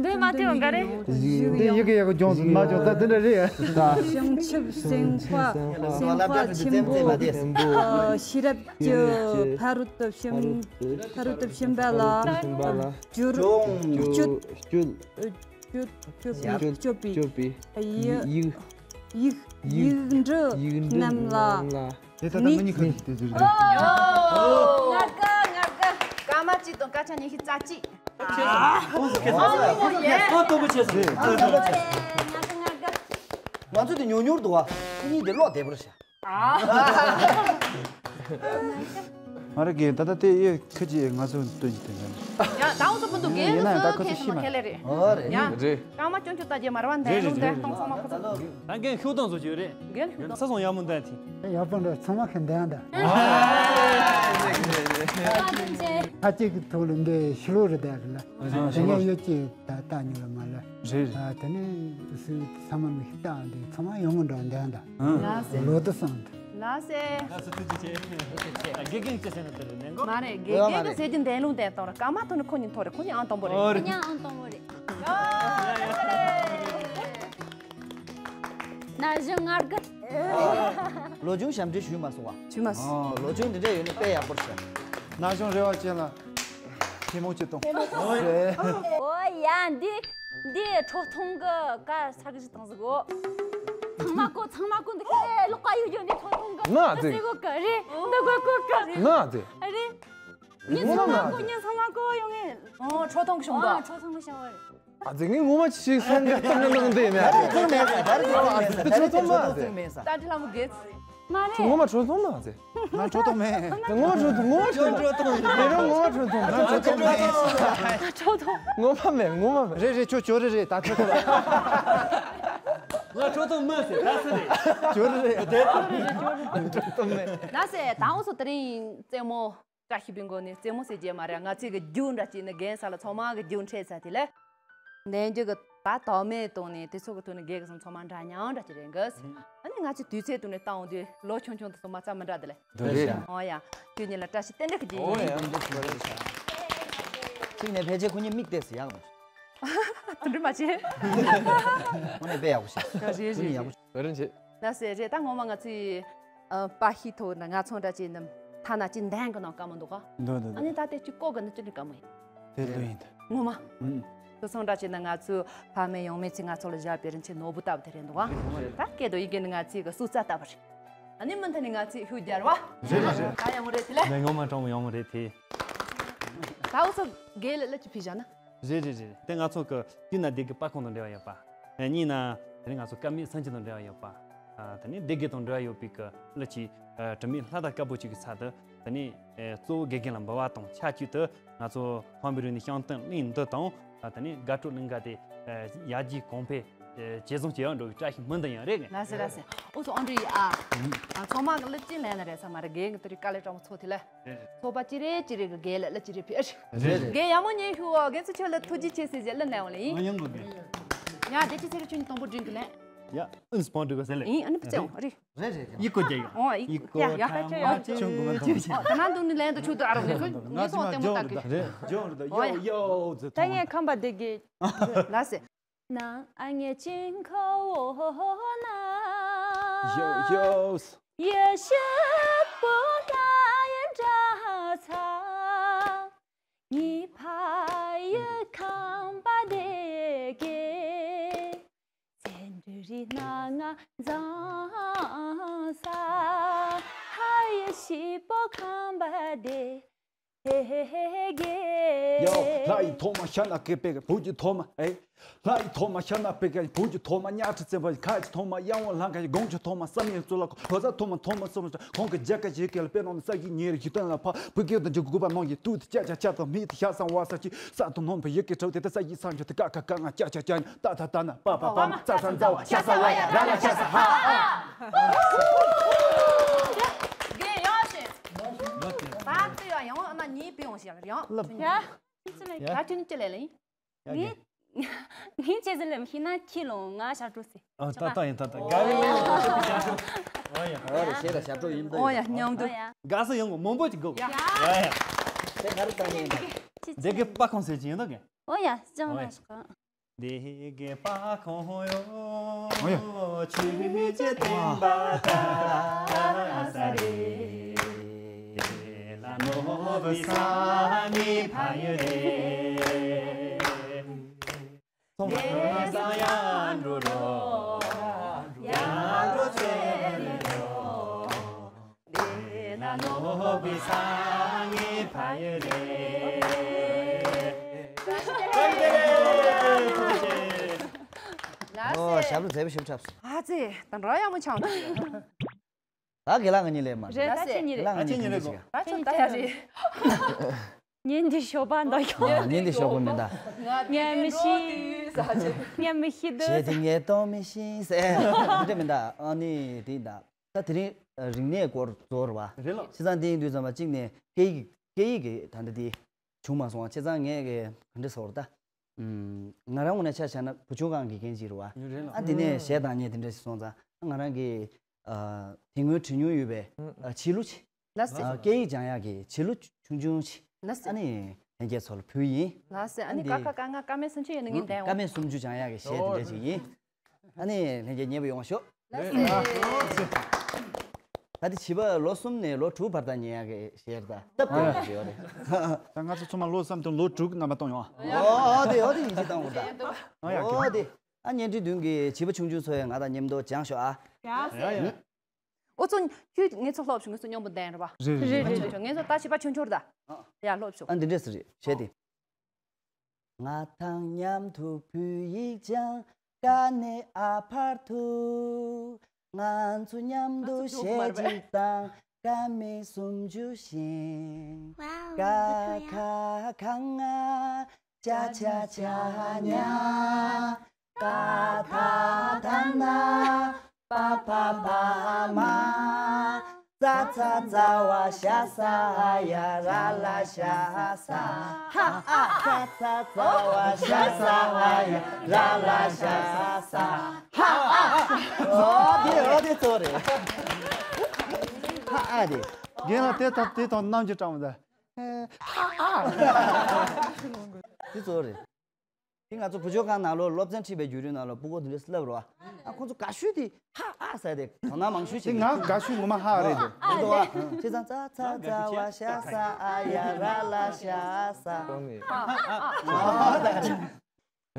འདི་མ་ཐེ་བ་འགའ་རེ། བཞུགས། འདི་ཡི་གེ་ཡག་གི་ལྗོངས་སུ་མ་ལྗོངས་ད་འདི་འདྲ་རེད། ད་བྱང་ཆུབ་སེམས་དཔའ་སེམས་དཔའ་ཆེན་པོ་ཆེན་པོ་ཤེས་རབ་ཀྱི་ཕ་རོལ་ཏུ་ཕྱིན་ཕ་རོལ་ཏུ་ཕྱིན་པ་ལ་ཕྱིན་པ་ལ་སྤྱོད་སྤྱོད་སྤྱོད་སྤྱོད་སྤྱོད་སྤྱོད་པའི་སྤྱོད་པའི་ཡི་ཡིག་ཡིག་ཡིག་འབྲུ་ཡིག་འབྲུ་རྣམས་ལ། རྣམས་ལ། དེ་ད་ལྟ་ང་གཉིས་ཁ་ཅིག་དེ་ཟེར་གི། ཨོ། ང་དགའ་ང་དགའ། སྐར་མ་གཅིག་དང་སྐར་ཆ་ཉི་ཤུ་རྩ་གཅིག་ཆེ་སོང་། ཁོང་ཚོ་ཁེ་སང་ཨོ་ཡེ། ཨ་སྟོན་པ་ཆེ་སོང་། ང་དགའ་ང་དགའ། ང་ཚོ་དེ་ཉུང་ཉུང་འདུག་བ། ཁོ་གཉིས་དེ་ཀློག་བདེ་པོ་རེད་ཤག་ཨ། མ་རེད་གི། ད་ལྟ་དེ་ཡེ་ཁ་ཅིག་ང་ཚོ་སྟོན་གྱི་དོན་དམ། ཡ་ད་འུ་ཚོ་ཕུན་ཚོགས་རྒན་ཡིན་ན་ཡང་ད་ཁོ་ཚོ་ཤི་མ་ཁེ་ལེ་རེད། ཨོ་རེད། ཡ། རེད། སྐར་མ་སྐྱོན་ཆུ་ལྟ་རྒྱུ་མ་རེད་བ། འདས་རེད་ལུང་རེད་འདས་རེད། གཏོང་ཚང་མ་ཁོ་ཚོ། ད་རྒན་ཤུགས་གཏོང་བཟོ་རྒྱུ་རེད། རྒན་ཤུགས་གཏོང་། ས་སོང་ཡག་མོ་འདས་ཐི། ཡག་པོ་འདྲ་ཚང་མ་ཁེ་འདས་འདའ། ཁ་ཅིག་གི་ཐོག་ལ་འདི་ཤི་ལོ་རེད་འདས་རེད་ལ། དེ་ནས་ཡོད་ཀྱི་ད་ལྟ་ཉོ་ལ་མ་ལ། རེད་རེད། ཨ་དེ་ནས་སུ་ཚང་མ་མི་ཤི་ད་འདི་ཚང་མ་ཡག་མོ་འདྲ་འདས་འདའ། ལགས་སེ། ལོ་དུ་སོང་འདི། ལགས་སེ། ལགས་སེ་ཐུགས་རྗེ་ཆེ། དགེ་རྒན་ཅི་ཟེར་ན་དེ་རེད་ནན་གོ། མ་རེད་དགེ་རྒན་གྱི་ཟེར་རྒྱུ་འདས་ལུང་བསྟན་གཏོང་ར་སྐར་མ་ཐོན་ནས་ཁོ་གཉིས་མཐོ་རེད། ཁོ་གཉིས་ཨང་དང་པོ་རེད། ཨོ་རེད། ཁོ་གཉིས་ཨང་དང་པོ་རེད། ན་གཞོན་ང་དགའ། ལོ་ཆུང་ཞབས་འདྲེན་ཞུས་མ་སོང་བ། ཞུས་མ་སོང་། ཨོ་ལོ་ཆུང་འདི་འདྲ་ཡོད་ན་དཔེ་ཡག་པོ་རེད་ཤག་ན་གཞོན་རེ་བ་ཅན་ལ་ཐལ་མོ་ཅིག་གཏོང་། ཨོ་ཡ་འདི་འདི་ཁྲོ་ཐུང་གི་ཀ་ས་གི་ཞིག་བཏང་ཟིག་གོ། ཚང་མ་གོ་ཚང་མ་གོ་འདི་ཁེ་ལོག་ག་ཡོད་ཡོད་འདི་ཁྲོ་ཐུང་གི་ན་ཟེ་གོ་ག་རེད། འདི་གོ་གོ་ག་རེད། ན་ཟེ་རེད། ངས་ཚང་མ་གོ་ངས་ཚང་མ་གོ་ཡོང་ངས། ཨོ་ཁྲོ་ཐུང་གི་ཞོང་ག་ཨོ་ཁྲོ་ཐུང་གི་ཞོང་ག་རེད། ཨ་ཙི་ངས་ངོ་མ་ཅིག་སང་ག་གཏོང་གི་གནང་འདི་ཡིན་ན། ད་རེས་ཚོང་མེད་ཟེར། ད་རེས་ཚོང་མེད་ཟེར། ད་ཁྲི་ལྷ་མོ་དགེ། མ་རེད། ངོ་མ་ཁྲོ་ཐུང་མ་ཟེར། ང་ཁྲོ་ཐུང་མེད། ངོ་མ་ཁྲོ་ཐུང་ངོ་མ་ཁྲོ་ཐུང་། ཁྲོ་ཐུང་། ངོ་མ་ཁྲོ་ཐུང་། ང་ཁྲོ་ཐུང་མེད། ཁྲོ་ཐུང་། ཁྲོ་ཐུང་། ངོ་མ་མེད་ངོ་མ་མེད། རེད་རེད། ཁྱོད་ཁྱོད་རེད་རེད། ད་ཁྲོ་ཐུང་། ང་ཁྲོ་ཐུང་མེད་ཟེར། ད་ཟེར་རེད། ཁྱོད་རེད་རེད། ཁྲོ་ཐུང་མེད། ན་ཟེར་ད་འོ་སོ་དེ་རིང་རྩེད་མོ། བཀྲ་ཤིས་པའི་མགོ་ནས་རྩེད་མོ་ཟེར་རྒྱུ་མ་རེད། ང་ཚོའི་གི་རྒྱུ་འདྲ་ཅིག་ནི་རྒན་ས་ལ་ཚང་མ་གི་རྒྱུ་འཕྲད་ས་དེ་ལས། ནན་རྒྱུ་གི་ད་དོགས་མེད་གཏོང་ནས་དེ་ཚོ་གི་ཐོག་ནས་རྒན་གི་སང་ཚང་མ་འདྲ་མཉམ་འདྲ་ཅིག་རེད་གི། ཨ་ནི་ང་ཚོའི་དུས་ཚོད་ཐོག་ནས་བཏང་འོང་དུས་ལོ་ཆུང་ཆུང་དུ་སོང་མ་རྩ་མི་འདྲ་དེ་ལས། འདི་རེད། ཨོ་ཡ། ཁྱོད་གཉིས་ལ་བཀྲ་ཤིས་རྟེན་འབྲེལ་གི་རྒྱུ་ཨོ་ཡིན། ཡ། གཅིག་ནས་ཕལ་ཆེར་ཁོ་གཉིས་མིག་བལྟས་སུ་ཡག་མ། དུ་འདྲི་མ་བྱེད། ཁོ་གཉིས་དཔེ་ཡག་པོ་ཤེས། རེད་རེད་རེད། ཨོ་རེད་བྱེད། ལགས་སེ་རེད། ད་ངོ་མ་ང་ཚོའི་ཨ་པ་ཤི་ཐོག་ན་ང་ཚོ་འདྲ་ཅིག་ནམ་ཐ་ན་ཅི་འདན་གི་ནང་དཀའ་མོ་འདུག་ག་འདུག་འདུག་ཨ་ནི་ད་དེ་ཅི་ཀོ་གི་ནི་ཅི་འདྲ་དཀའ་མོ་ཡིན། དེ་ལོས་ཡིན་ད། ངོ་མ། ཨུམ། དུ་སོང་འདྲ་ཅིག་ན་ང་ཚོའི་ཕ་མེས་ཡང་མེས་ཚོས་ང་ཚོ་ལ་བཞག་པའི་རིན་ཆེན་ནོར་བུ་ལྟ་བུ་དེ་རེད་འདུག་ག་ད་སྐད་དུ་ཡི་གེ་ནི་ང་ཚོའི་གི་སུ་རྩ་ལྟ་བུ་རེད། ཨ་ནི་མུ་མཐུད་ནས་ང་ཚོས་ཤུགས་རྒྱག་རོགས། རེད་རེད་རེད། ད་ཡག་མོ་རེད་དེ་ལས། ངས་ངོ་མ་སྤྲང་མོ་ཡག་མོ་རེད་དེ། ད་འུ་ཚོ་རྒན་ལགས་ལ་ཅིག་ཕུལ་བཞག་ན། རེད་རེད་རེད། དེ་ང་ཚོ་གི་དུས་ན་སྡེ་དགེ་པར་ཁང་དང་འབྲེལ་བ་ཡོད་པ། ཨ་གཉིས་ན་དེ་རིང་ང་ཚོ་ཀ་མེད་སེམས་ཅན་དང་འབྲེལ་བ་ཡོད་པ། ཨ་དེ་ནས་སྡེ་དགེ་དང་འབྲེལ་བ་ཡོད་པའི་གི་གླུ་ཅིག་ཨ་དྲི་མེད་ལྷ་དང་དཀར་པོ་གཅིག་གི་ཚབ་ཏུ་དེ་ནས་ཨ་གཙོ་བོ་དགེ་རྒན་ལ་འབུལ་བ་དང་ཆབས་ཅིག་ཏུ་ང་ཚོ་འཕགས་པའི་རི་ནས་བྱང་སྟོན་གླིང་འདི་དང་ཨ་དེ་ནས་དགའ་སྤྲོ་གླིང་ག་དེ་ཨ་ཡར་རྒྱས་གོང་འཕེལ་ཨ་ཇེ་བཟང་ཇེ་ཡག་འགྲོ་བའི་བཀྲ་ཤིས་སྨོན་འདུན་ཡང་རེད། ལགས་སེ་ལགས་སེ། ཨོ་ཚོ་ཨོ་འདྲི་ཡི་ཨ། ཨ་ཚང་མ་གི་གླུ་ཅིག་ལེན་ན་རེད་ས་མ་རེད། རྒན་གི་དེ་རིང་དཀའ་ལས་སྤྲང་པོ་ཚོ་དེ་ལ། ཚོགས་པ་ཅི་རེད་ཅི་རེད་གི་རྒན་ལ་གླུ་ཅི་རེད་ཕེབས། རེད་རེད། རྒན་ཡག་མོ་ཉན་ཤོག་རྒན་ཚོ་ཁྱོད་ལ་ཐུགས་རྗེ་ཆེ་ཟེར་ཞེས་གླུ་ནས་འོང་ལེ་ཡིན། ང་ཡང་དགོས་རྒན། ཡ་དེ་ཅི་ཚེ་རིང་ཁྱོད་ཉིད་དང་པོ་འགྲིག་གི་ལན། ཡ་ཨུན་སྤོན་འགྲིག་གི་ཟེར་ལེ། ཡིན་ཨ་ནི་ཕི་ཚེ་འོང་རེད། རེད་རེད། ཡི་གོ་རྒྱ་ཡོད། འོང་ཡི་ཡི་གོ་ཡ་ཡ་ཁ་ཆོ་ཡ་ཆོ་ཆུང་གོ་མ་ཐོང་ཆུང་ཆུང་། ད་ནང་དུ་ནི་ལན་དུ་ཆུ་དུ་ཨ་རོ་ངེ་ཚོ་ངེ་ཚོ་ལྟད་མོ་ལྟ་གི། རེད་ཇོ་རེད་ཡོ་ཡོ་ཟེར། ད་ངས་ཁམས་པ་དེ་གི་ལ་སེ། ནང་ཨ་ངའི་ཅིང་ཁོ་བོ་ན། ཡོ་ཡོ། ཡེ་ཤེས་པོ་ལ་ཡ་འདྲ་ཚ། ཉི་ཕ་ཡི་ཁང་པ་དེ་གེ། ཚན་རི་ན་ང་ཛང་ས། ཧ་ཡེ་ཤི་པོ་ཁང་པ་དེ། ཧེ་ཧེ་ཧེ་ཧེ་གེ། ཡོ། ལྷ་ཡི་ཐོག་མ་ཤ་ན་སྐད་པའི་བུ་གི་ཐོག་མ་ཨེ། ལྷ་ཡི་ཐོག་མ་ཤ་ན་པེ་ཀ་བུ་གི་ཐོག་མ་གཉའ་ཁྲི་བཙན་པ་ཁ་ཡི་ཐོག་མ་གཡང་བ་ལྷ་ཁ་ཡི་དགོང་གི་ཐོག་མ་བསམ་ཡས་གཙུག་ལག་ཁང་ལོ་ཙཱ་ཐོག་མ་ཐོག་མ་བསམ་ལ་ཁོང་གི་རྒྱལ་ཁ་ཞིག་སྐད་ལ་དཔེ་ནང་ནས་ས་ཡི་ཉེ་རི་ཞིག་སྟོན་ལ་ཕ་བུ་སྐད་དང་འཇུག་དགུ་པ་ནང་གི་ཏུ་དི་ཅ་ཅ་ཅ་དང་མི་དི་ཤ་སང་བ་ས་ཅི་ས་དང་ནོམ་པ་ཡི་གེ་གྲོགས་དེ་ད་ས་ཡི་སང་ཆོ་དི་ཀ་ཀ་ཀ་ང་ཅ་ཅ་ཅ་ནི་ཏ་ཐ་ཏ་ན་པ་པ་པ་མ་ཙ་ས་ཛ་བ་ཤ་ས་བ་ཡ་ར་ལ་ཤ་ས་ཧ་ཨ། རྒན་ཡོད་ཤེས། ད་ལྟ་ཡང་ཡང་ཨ་མ་ཉིད་པི་ཡོང་ཤེས་ཡང་། ལབ། ཡ། ཁྱོད་ནི་ཅི་ལས་ལ་ཡིན། ཡ་ངས་ངས་ཅི་ཟེར་ལབ་ཤེས་ན་ཁྱི་ལོང་ང་ཞབས་བྲོ་ཟེར། ཨ་ད་ལྟ་ཡིན་ད་ལྟ་དགའ་བའི་ལས་ཞབས་བྲོ་ཞབས་བྲོ། ཨོ་ཡ། ཨོ་རེ་ཞེ་ལ་ཞབས་བྲོ་ཡིན་ད། ཨོ་ཡ་མཉམ་དུ། ཨོ་ཡ། དགའ་ས་ཡོང་གི་མང་པོ་ཅིག་དགོས། ཡ་ཡ། དེ་ག་རེ་བཏང་ནས་ཡིན་ད། འདི་གི་པ་ཁོང་ཟེར་གྱི་ཡིན་ད་གི། ཨོ་ཡ་ཅང་ཨོ་ཡ། ལ་ཤག་འདི་གི་པ་ཁོང་ཡོ། ཨོ་ཡ། ཆུ་ཆེ་སྟོན་པ་ད་ས་རེ། ལ་ནོ་བི་ས་ནི་ཕ་ཡུ་རེ། ཚོང་ཁང་ཡང་འགྲོ་རོགས། ཡང་འགྲོ་ཚེ་ལེ་རོགས། དེ་ན་ལོ་བི་ས་ངའི་ཕ་ཡུལ་རེད། ལགས་ཨོ་སེ། ཞབས་བྲོ་མཛེས་པོ་ཞིག་འཁྲབ་སོང་། ཨ་ཙི། ད་འགྲོ་ཡག་མོ་ཆགས་འདུག་ད་དགེ་ལགས་ང་གཉིས་ལས་མ་རེད། ད་ཁྱེད་གཉིས་རེད། ད་ཁྱེད་གཉིས་རེད་གོ། ད་ཁྱོད་ད་ཡ་རེད། ཉན་འདི་ཞོགས་པ་འདོག་ཡོང་། ཉན་འདི་ཞོགས་པ་མི་འདའ། ཉན་མི་ཤི། ཉན་མི་ཤི་འདུག་བྱས་ཏེ་ངས་གཏོང་མི་ཤེས་ཟེར། འདི་འདྲ་མི་འདའ། ཨ་ནི་དེ་འདའ། ད་དེ་རིང་རིག་གནས་སྐོར་རྫོགས་ར་བ། རེད་ལགས། བྱས་ཙང་དེ་ཡིན་དུས་ཙམ་པ་གཅིག་ནས་སྐད་ཡིག་སྐད་ཡིག་གི་ད་ལྟ་དེ་བྱུང་མ་སོང་བ། བྱས་ཙང་ངས་གི་ག་འདྲ་ཟེར་བ་རེད་ད། ང་རང་ངོས་ནས་ཆ་བཞག་ན་བུ་ཆུང་སྒང་གི་རྒན་ཅིག་རེད་བ། རེད་ལགས། ཨ་དེ་ནས་གཞས་བཏང་མཁན་དེ་འདྲ་ཞིག་སོང་ཙང་ང་རང་གི་ཨ་དེ་སྔོན་བྲིས་མྱོང་ཡོད་པའི་ཨ་བྱིས་གླུ་ཅིག་ལགས་སེ། ཨ་སྐད་ཡིག་སྦྱང་ཡག་གི་བྱིས་གླུ་ཆུང་ཆུང་ཅིག་ལགས་སེ། ཨ་ནི་ལྷན་རྒྱས་ཚོ་ལ་ཕུལ་ཡིན། ལགས་སེ། ཨ་ནི་ཨ་ནི་ཀ་ཁ་ཀ་ང་ཀ་མེད་སུམ་ཅུ་ཡོད་ན་ངས་འདེང་འོང་། ཀ་མེད་སུམ་ཅུ་སྦྱང་ཡག་གི་གཞས་དེ་འདྲ་ཅིག་ཡིན། ཨ་ནི་ལྷན་རྒྱས་མཉེས་པོ་ཡོང་བ་ཤོག་ལགས་སེ། ད་དེ་བྱིས་པ་ལོ་གསུམ་ནས་ལོ་དྲུག་བར་དུ་ཉན་ཡག་གི་གཞས་རེད་ད། སྟབས་བདེ་བ་ཅིག་ཡོད་རེད། ད་ང་ཚོ་ཚང་མ་ལོ་གསུམ་དང་ལོ་དྲུག་རྣམ་པ་གཏོང་ཡོང་ཨ། ཨོ་དེ་ཨོ་དེ་ཡིན་གཅིག་བཏང་དགོས་ད། ཨོ་ཡ་ཨོ་དེ། ཨ་བརྙན་འཕྲིན་མདུན་གྱི་བྱིས་པ་ཆུང་ཆུང་ཚོ་ཡང་ང་དང་མཉམ་དུ་སྦྱངས་ཤོག་ཨ། ཡ་ཡ། ཨོ་ཚོ་ཁྱོད་ངེད་ཚོ་ལྷོ་ཕྱོགས་ངེད་ཚོ་མཉམ་པོ་བསྡད་རེད་པ། རེད་རེད་རེད། ངེད་ཚོ་ད་བྱིས་པ་ཆུང་ཆུང་རེད་ད། ཡ་ལྷོ་ཕྱོགས། ཨ་འདི་འདྲས་སུ་རེད་བྱས་ཏེ། ང་དང་མཉམ་དུ་བོད་ཡིག་སྦྱང་། ཀ་ནས་ཨ་བར་དུ། ང་ཚོ་མཉམ་དུ་གཞས་གཅིག་བཏང་། ཀ་མེད་སུམ་ཅུ་བཞིན། ཀ་ཁ་ག་ང་། ཅ་ཆ་ཇ་ཉ། ཀ་ད་ད་ན། པ་ཕ་བ་མ། ཙ་ཚ་ཙ་བ་ཤ་ས་ཡ་ར་ལ་ཤ་ས། ཧ་ཨ། ཙ་ཚ་ཙ་བ་ཤ་ས་ཡ་ར་ལ་ཤ་ས། ཧ་ཨ། ཨོ་དེ་ཨོ་དེ་གཙོ་རེད། ཧ་ཨ་དེ། རྒན་ལགས་དེ་དང་དེ་དང་རྣམ་འགྱུར་སྤྲང་བ་དང་། ཧ་ཨ། དེ་གཙོ་རེད། དེ་ང་ཚོ་བུ་བཅོལ་ཁང་ནང་ལོགས་སློབ་ཚན་ཁྲིད་པའི་བརྒྱུད་རིམ་ནང་ལོགས་སྤུ་གུ་དེ་འདྲས་སླེབས་རོགས། ཨ་ཁོ་ཚོ་དགའ་ཤོས་དེ་ཧ་ཨ་ཟེར་ཏེ་དོ་སྣང་མང་ཤོས་དེ་བྱེད་ཀྱི་ང་དགའ་ཤོས་ངོ་མ་ཧ་རེད་དེ། འདུག་བ། བྱས་ཙང་ཙ་ཚ་ཙ་བ་ཤ་ས་ཨ་ཡ་ར་ལ་ཤ་ས། ཨ་ཨ་ཨ། ད་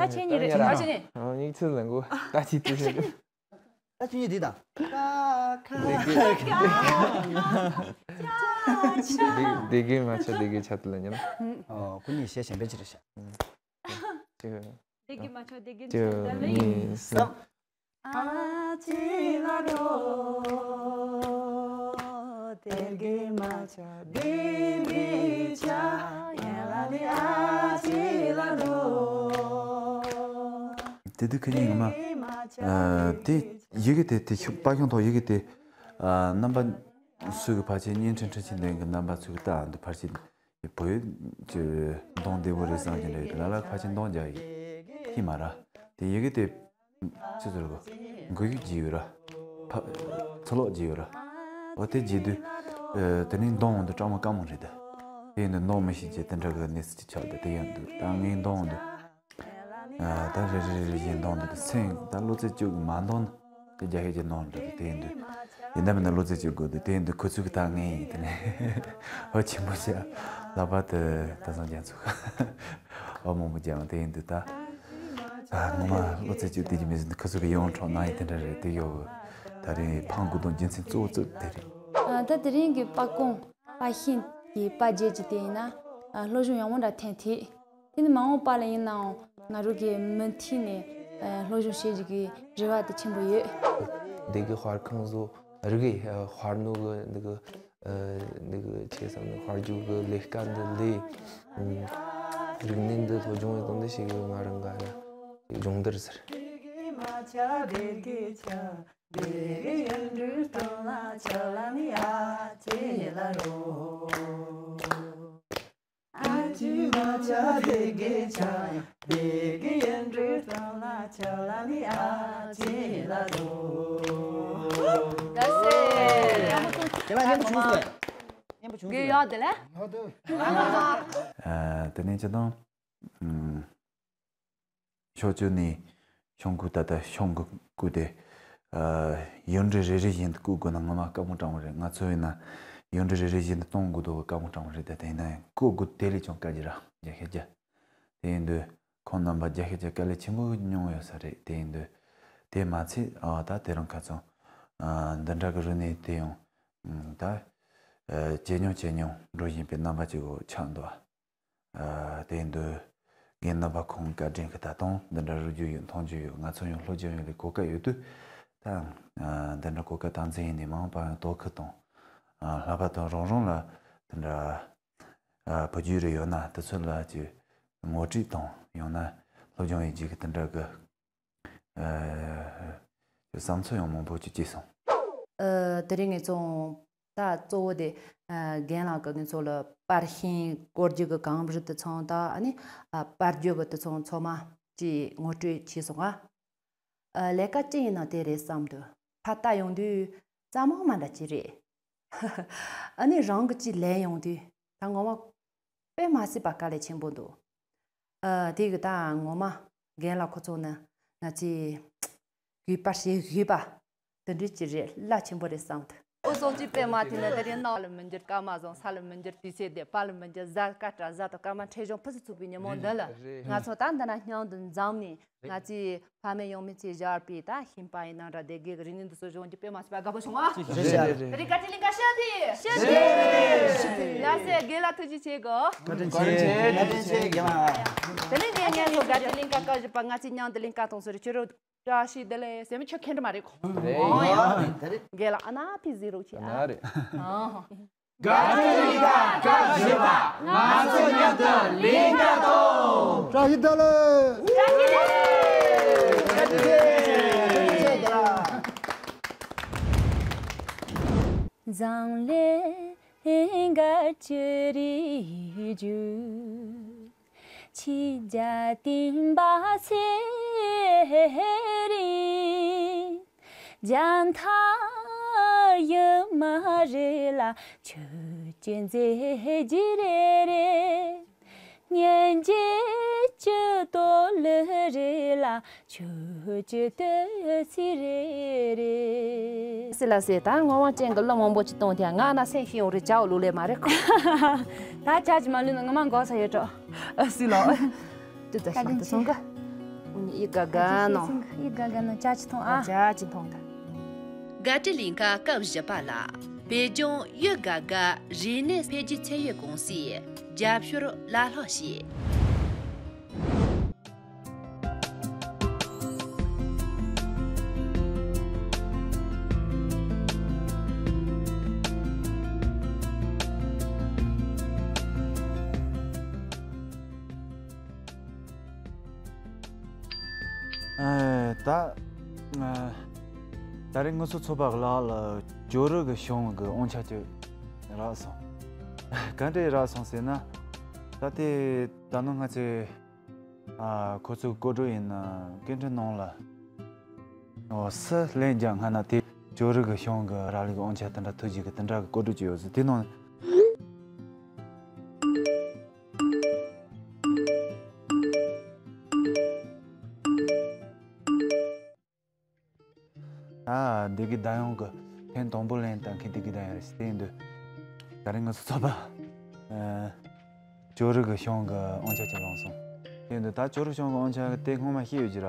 ཁྱེད་གཉིས་རེད། ད་ཁྱེད་གཉིས། ཡིག་ཚད་ལེན་གོ། ད་ཁྱེད་ཚོས་ལེན་གོ། ད་ཁྱེད་གཉིས་འདི་དང་། ཀ་ཁ། སྡེ་དགེ་མ་ཆོག་སྡེ་དགེ་ཆ་དེ་ལ་ཉན། ཨོ་ཁོ་གཉིས་གཞས་གཞན་པ་ཅིག་རེད་ཤག་སྡེ་དགེ་མ་ཆོག་སྡེ་དགེ་ཆ་དེ་ལ་ཉན། གཉིས་གསུམ། ཨ་ཅེ་ལ་རོ། དེར་གི་མ་ཆ་དེ་མི་ཆ་ཡན་ལ་ནི་ཨ་ཅི་ལ་འགྲོ། དེ་དུས་ཁ་ཉིན་ངོ་མ་དེ་ཡི་གེ་དེ་དེ་ཤོ་པ་ཤོང་ཐོག་ཡི་གེ་དེ་རྣམ་པ་སུ་གི་ཕལ་ཆེར་བརྙན་འཕྲིན་འཕྲིན་ཆེན་ལྡན་གི་རྣམ་པ་ཚོ་གི་ལྟ་འདི་ཕལ་ཆེར་བོད་ཀྱི་གདོང་བདེ་པོ་རེད་བསམ་གྱི་འདྲ་ཡོད། ལ་ལ་ཕལ་ཆེར་གདོང་རྒྱག་ཡི་ཤི་མ་ར་དེ་ཡི་གེ་དེ། ཅི་ཟེར་གོ། མགོ་ཡུ་བརྗེ་ཡོད་ར། ཕ། ཚོ་ལོག་བརྗེ་ཡོད་ར། འོ་དེ་བརྗེ་དུས། ཨ། དེ་ནས་འདོང་འོང་དུས་སྐྲག་མ་དཀའ་མོ་རེད་ད། དེ་ཡིན་དུས་འདོང་མི་ཤེས་ཀྱི་དེ་འདྲ་གི་གནས་ཚུལ་ཅིག་ཆགས་ཏེ་དེ་ཡིན་དུས་ད་ངས་འདོང་འོང་དུས། ཨ། ད་རེ་རེ་རེ་རེ་བཞིན་འདོང་འདུག་དུས་སེམས་ད་བློ་རྩེ་གཅིག་གིས་མ་འདོང་ན་དེ་རྒྱ་སྐད་ཀྱི་འདོང་འདུག་དེ་ཡིན་དུས། ཡིན་ད་མིན་ན་བློ་རྩེ་གཅིག་དགོས་འདུག་དེ་ཡིན་དུས་ཁོ་ཚོས་གི་ད་ངས་ཡིན་དེ་ནས། འོ་ཆེན་པོ་བྱས། ལྷག་པར་དུ་ད་སང་རྒྱ་མཚོ། འོ་མང་པོ་རྒྱབ་དེ་ཡིན་དུས་ད། ད་ངོ་མ་བློ་རྩེ་གཅིག་དེ་གི་མི་ཟིན་ཁུ་ཚུར་གི་ཡིད་དབང་འཕྲོག་གནང་ཡི་དེ་འདྲ་རེད། དེ་ཡོད་གི། ད་རིང་ཕང་དགོས་དོན་རྒྱུ་མཚན་གཙོ་བོ་གཙོ་བོ་དེ་རེད། ཨ། ད་དེ་རིང་གི་པར་སྐོང་པར་ཤིང་གི་པར་རྒྱན་གྱི་དེ་ཡིན་ན། ཨ། སློབ་སྦྱོང་ཡག་མོ་འདྲ་ཐོན་ཐལ། དེ་ནི་མ་འོངས་པ་ལ་ཡིན་ནའང་ང་རང་གི་མུ་མཐུད་ནས། ཨ། སློབ་སྦྱོང་བྱེད་རྒྱུ་གི་རེ་བ་དེ་ཆེན་པོ་ཡོད། འདི་གི་དཔར་ཁང་བཟོ་རིག་གི་དཔར་ནོ་གི་འདི་གི། ཨ། འདི་གི་ཆེ་ས་ནི་དཔལ་འབྱོར་གི་ལས་ཀ་འདི་ལས། རིག་གནས་འདི་སློབ་སྦྱོང་ཡོད་དོན་འདི་ཞིག་གི་ང་རང་ག་ལ་སྦྱོང་བརྡར་ཟེར། རྒན་ལགས་སྙན་པོ་བྱུང་སོང་། སྙན་པོ་བྱུང་སོང་། རྒན་ཡག་དེ་ལས། ཡག་འདུག་ཨ། དེ་ནས་ཅི་དང་། ཨུམ། ཕྱོགས་བཅུ་ནས་ཤོང་གུ་ད་ལྟ་ཤོང་གུ་བརྐུས་ཏེ། ཨ། ཡུལ་གྲུ་རེ་རེ་བཞིན་དུ་བརྐུ་དགོས་ན་ངོ་མ་དཀའ་མོ་དྲང་བོ་རེད། ང་ཚོ་ཡིན་ན་ཡུལ་གྲུ་རེ་རེ་བཞིན་དུ་གཏོང་དགོས་དོ་དཀའ་མོ་དྲང་བོ་རེད། ད་དེ་ཡིན་ན་ཡང་བརྐུ་དགོས་དེ་ལས་ཀྱང་དཀའ་རྒྱུ་ར་རྒྱ་ཤེས་རྒྱ། དེ་ཡིན་དུས་ཁོང་རྣམ་པ་རྒྱ་ཤེས་རྒྱ་དཀའ་ལས་ཆེན་པོ་མྱོང་ཡོད་ས་རེད། དེ་ཡིན་དུས་དེ་མ་ཚད། ཨ། ད་དེ་རིང་ཁ་སང་། ཨ། འདི་འདྲ་གི་རིག་གནས་དེ་ཡང་། ཨ། ད། ཨ། ཇེ་ཉུང་ཇེ་ཉུང་འགྲོ་བཞིན་པའི་རྣམ་པ་ཅིག་ཆགས་འདུག་ཨ། དེ་ཡིན་དུས་རྒན་རྣམ་པ་ཁོང་བཀའ་དྲིན་གྱིས་ད་དུང་འདི་འདྲ་རིག་རྒྱུ་ཡོད། མཐོང་རྒྱུ་ཡོད། ང་ཚོ་ཡང་སློབ་སྦྱོང་ཡོད་ལས་གོ་སྐབས་ཡོད་དུས་ད། ཨ། འདི་འདྲ་གོ་སྐབས་དམ་འཛིན་ཡིན་ནས་མ་འོངས་པ་ཡང་དོ་ཁུར་དང་། ཨ། ལྷག་པར་དུ་རང་རང་ལ་དེ་འདྲ། ཨ། བུ་རྒྱུད་རེ་ཡོད་ན་དེ་ཚོ་ལ་ཅིག་ངོ་སྤྲོད་དང་ཡང་ན་སློབ་སྦྱོང་ཡེད་རྒྱུ་གི་དེ་འདྲ་གི། ཨ། བསམ་ཚུལ་ཡང་མང་པོ་ཅིག་སྐྱེས་སོང་། ཨ། དེ་རིང་ངས་ཚོང་ད་གཙོ་བོ་དེ། ཨ། རྒན་ལགས་ཀྱིས་ང་ཚོ་ལ་པར་ཤིང་བརྐོ་རྒྱུ་གི་གོམས་གཤིས་དེ་ཚང་ད་ཨ་ནི། ཨ། པར་རྒྱུ་གི་དེ་ཚང་ཚང་མ་ཅིག་ངོ་སྤྲོད་བྱས་སོང་ང་། ཨ། ལས་ཀ་ཅི་ཡིན་ན་དེ་རེད་བསམ་འདུག་ཕར་ལྟ་ཡོང་དུས་རྩ་མོ་མ་འདྲ་ཅིག་རེད། ཨ་ནི་རང་གི་ཅིག་ལས་ཡོང་དུས་ད་ངོ་མ་དཔེ་མ་སྲིད་པ་དཀའ་ལས་ཆེན་པོ་འདུག་ཨ། དེ་གི་ད་ངོ་མ་རྒན་ལགས་ཁོ་ཚོ་ནི་ང་ཚོའི་གུས་པ་བྱེད་དགོས་པ་དེ་འདྲ་ཅིག་རེད། རླབས་ཆེན་པོ་རེད་བསམ་འདུག་ཨོ་སོགས་ཀྱི་པད་མ་དེ་ནི་དེ་རིང་ནགས་ལ་མི་འགྱུར། སྐར་མ་བཟང་ས་ལ་མི་འགྱུར། དུས་ཚོད་བདེ་བ་ལ་མི་འགྱུར། གཟའ་སྐར་བཀྲ་གཟའ་དང་སྐར་མ་འཕྲད་བྱུང་། ཕུན་སུམ་ཚོགས་པའི་ཉིན་མོ་འདི་ལ་ང་ཚོ་ད་འདི་ན་མཉམ་དུ་འཛོམས་ནས་ང་ཚོའི་ཕ་མེས་ཡང་མེས་ཚོས་བཞག་པའི་ད་ཤིང་པ་ཡིན་ན་འདྲ་སྡེ་དགེ་གི་རིག་གནས་འདི་ཚོ་སྦྱོང་རྒྱུ་དཔེ་མ་སྲིད་པ་དགའ་པོ་བྱུང་བ། རེད་རེད་རེད། དེ་རིང་བཀའ་དྲིན་ལྷན་ཁང་ཤག་ཕི། ལགས་སེ་རྒན་ལགས་ཐུགས་རྗེ་ཆེ་གོ། བཀའ་དྲིན་ཆེ། བཀའ་དྲིན་ཆེ་རྒན་ལགས། དེ་ནས་ངས་ངས་ཚོ་བཀའ་དྲིན་ལྷན་ཁང་སྐབས་བཞི་པ་ང་ཚོས་མཉམ་དུ་ལྷན་ཁང་གཏོང་སྲོལ་རེད། ཁྱོད་རང་བཀྲ་ཤིས་བདེ་ལེགས་ཟེར་མི་ཁྱོད་མཁྱེན་གྱི་མ་རེད་ཁོ། རེད། ཨོ་ཡ། རྒན་ལགས་ཨ་ན་ཕི་ཟི་རོ་ཆེ་ཨ། ཨ་ན་རེད། ཨ། བཀའ་དྲིན་ལྷན་ཁང་སྐབས་བཞི་པ་ང་ཚོ་མཉམ་དུ་ལྷན་ཁང་གཏོང་། བཀྲ་ཤིས་བདེ་ལེགས། བཀྲ་ཤིས་བདེ་ལེགས། བཀྲ་ཤིས་བདེ་ལེགས། འཛམ་གླིང་ག་ཅི་རིགས་རྒྱུ། ཆི་ཇ་ཏིང་པ་སེ་རིང་། ཇན་ཐ་ཡི་མ་རེ་ལ་ཆུ་ཅི་མཛེས་ཇི་རེ་རེ། ཉན་ཇི་ཅི་ཏོ་ལི་རེ་ལ་ཆུ་ཅི་ཏོ་སི་རེ་རེ། སི་ལ་སེ་ད་ངོ་བོ་ཅན་གི་གླུ་མང་པོ་ཅིག་གཏོང་དེ་ང་ན་སེམས་ཤི་ཡོང་རེ་ཇའོ་ལུ་ལེ་མ་རེ་ཁོ། ད་ཇ་ཅི་མ་ལུས་ན་ངོ་མ་འགོག་ས་ཡོད་འགྲོ། ཨ་སི་ལོ། ཏུ་ད་ཤིང་ཏུ་སོང་ག་ཨུ་ནི་ཡི་ག་ག་ནོ། ཡི་ག་ག་ནོ་ཇ་ཅི་ཐོང་ཨ། ཇ་ཅི་ཐོང་ད། བཀའ་དྲིན་ལྷན་ཁང་སྐབས་བཞི་པ་ལ་བོད་ལྗོངས་ཡུལ་དགའ་དགའ་རིག་གནས་འཕེལ་རྒྱས་ཚད་ཡོད་ཀུང་སིས་རྒྱབ་སྐྱོར་ལ་ལྷག་བྱས། ད་ད་རེས་ང་ཚོ་ཚོ་པ་ལག་ལ་ཇོ་རི་གི་གཞུང་གི་དབང་ཆ་ཅིག་རག་སོང་། ག་འདྲས་རག་སོང་ཟེར་ན། ད་ལྟའི་ད་ནང་ང་ཚོས་ཨ་ཁོ་ཚོའི་ཀོ་ཀྲུ་ཡིན་ན་སྐད་འཕྲིན་ནང་ལ་ཨོ་སུ་ལན་རྒྱག་སྔ་ན་དེ་ཇོ་རི་གི་གཞུང་གི་རག་ལས་ཀྱི་དབང་ཆ་དེ་འདྲ་ཐོབ་རྒྱུ་གི་དེ་འདྲ་གི་ཀོ་ཀྲུ་ཅིག་ཡོད་ཟེར། དེ་ནང་ཨ་བདེ་སྐྱིད་ཟླ་ཡང་གི་ཐེངས་དང་པོ་ལན་བཏབ་མཁན་བདེ་སྐྱིད་ཟླ་ཡང་རེད་ཟེར། དེ་ཡིན་དུས་ད་རིང་ང་ཚོ་ཚོ་པ་ཨ་ཇོ་རི་གི་གཞུང་གི་དབང་ཆ་ཅིག་བླངས་སོང་། དེ་ཡིན་དུས་ད་ཇོ་རི་གཞུང་གི་དབང་ཆ་དེ་སྔོན་མ་བཤད་ཡོད་ཀྱི་ར།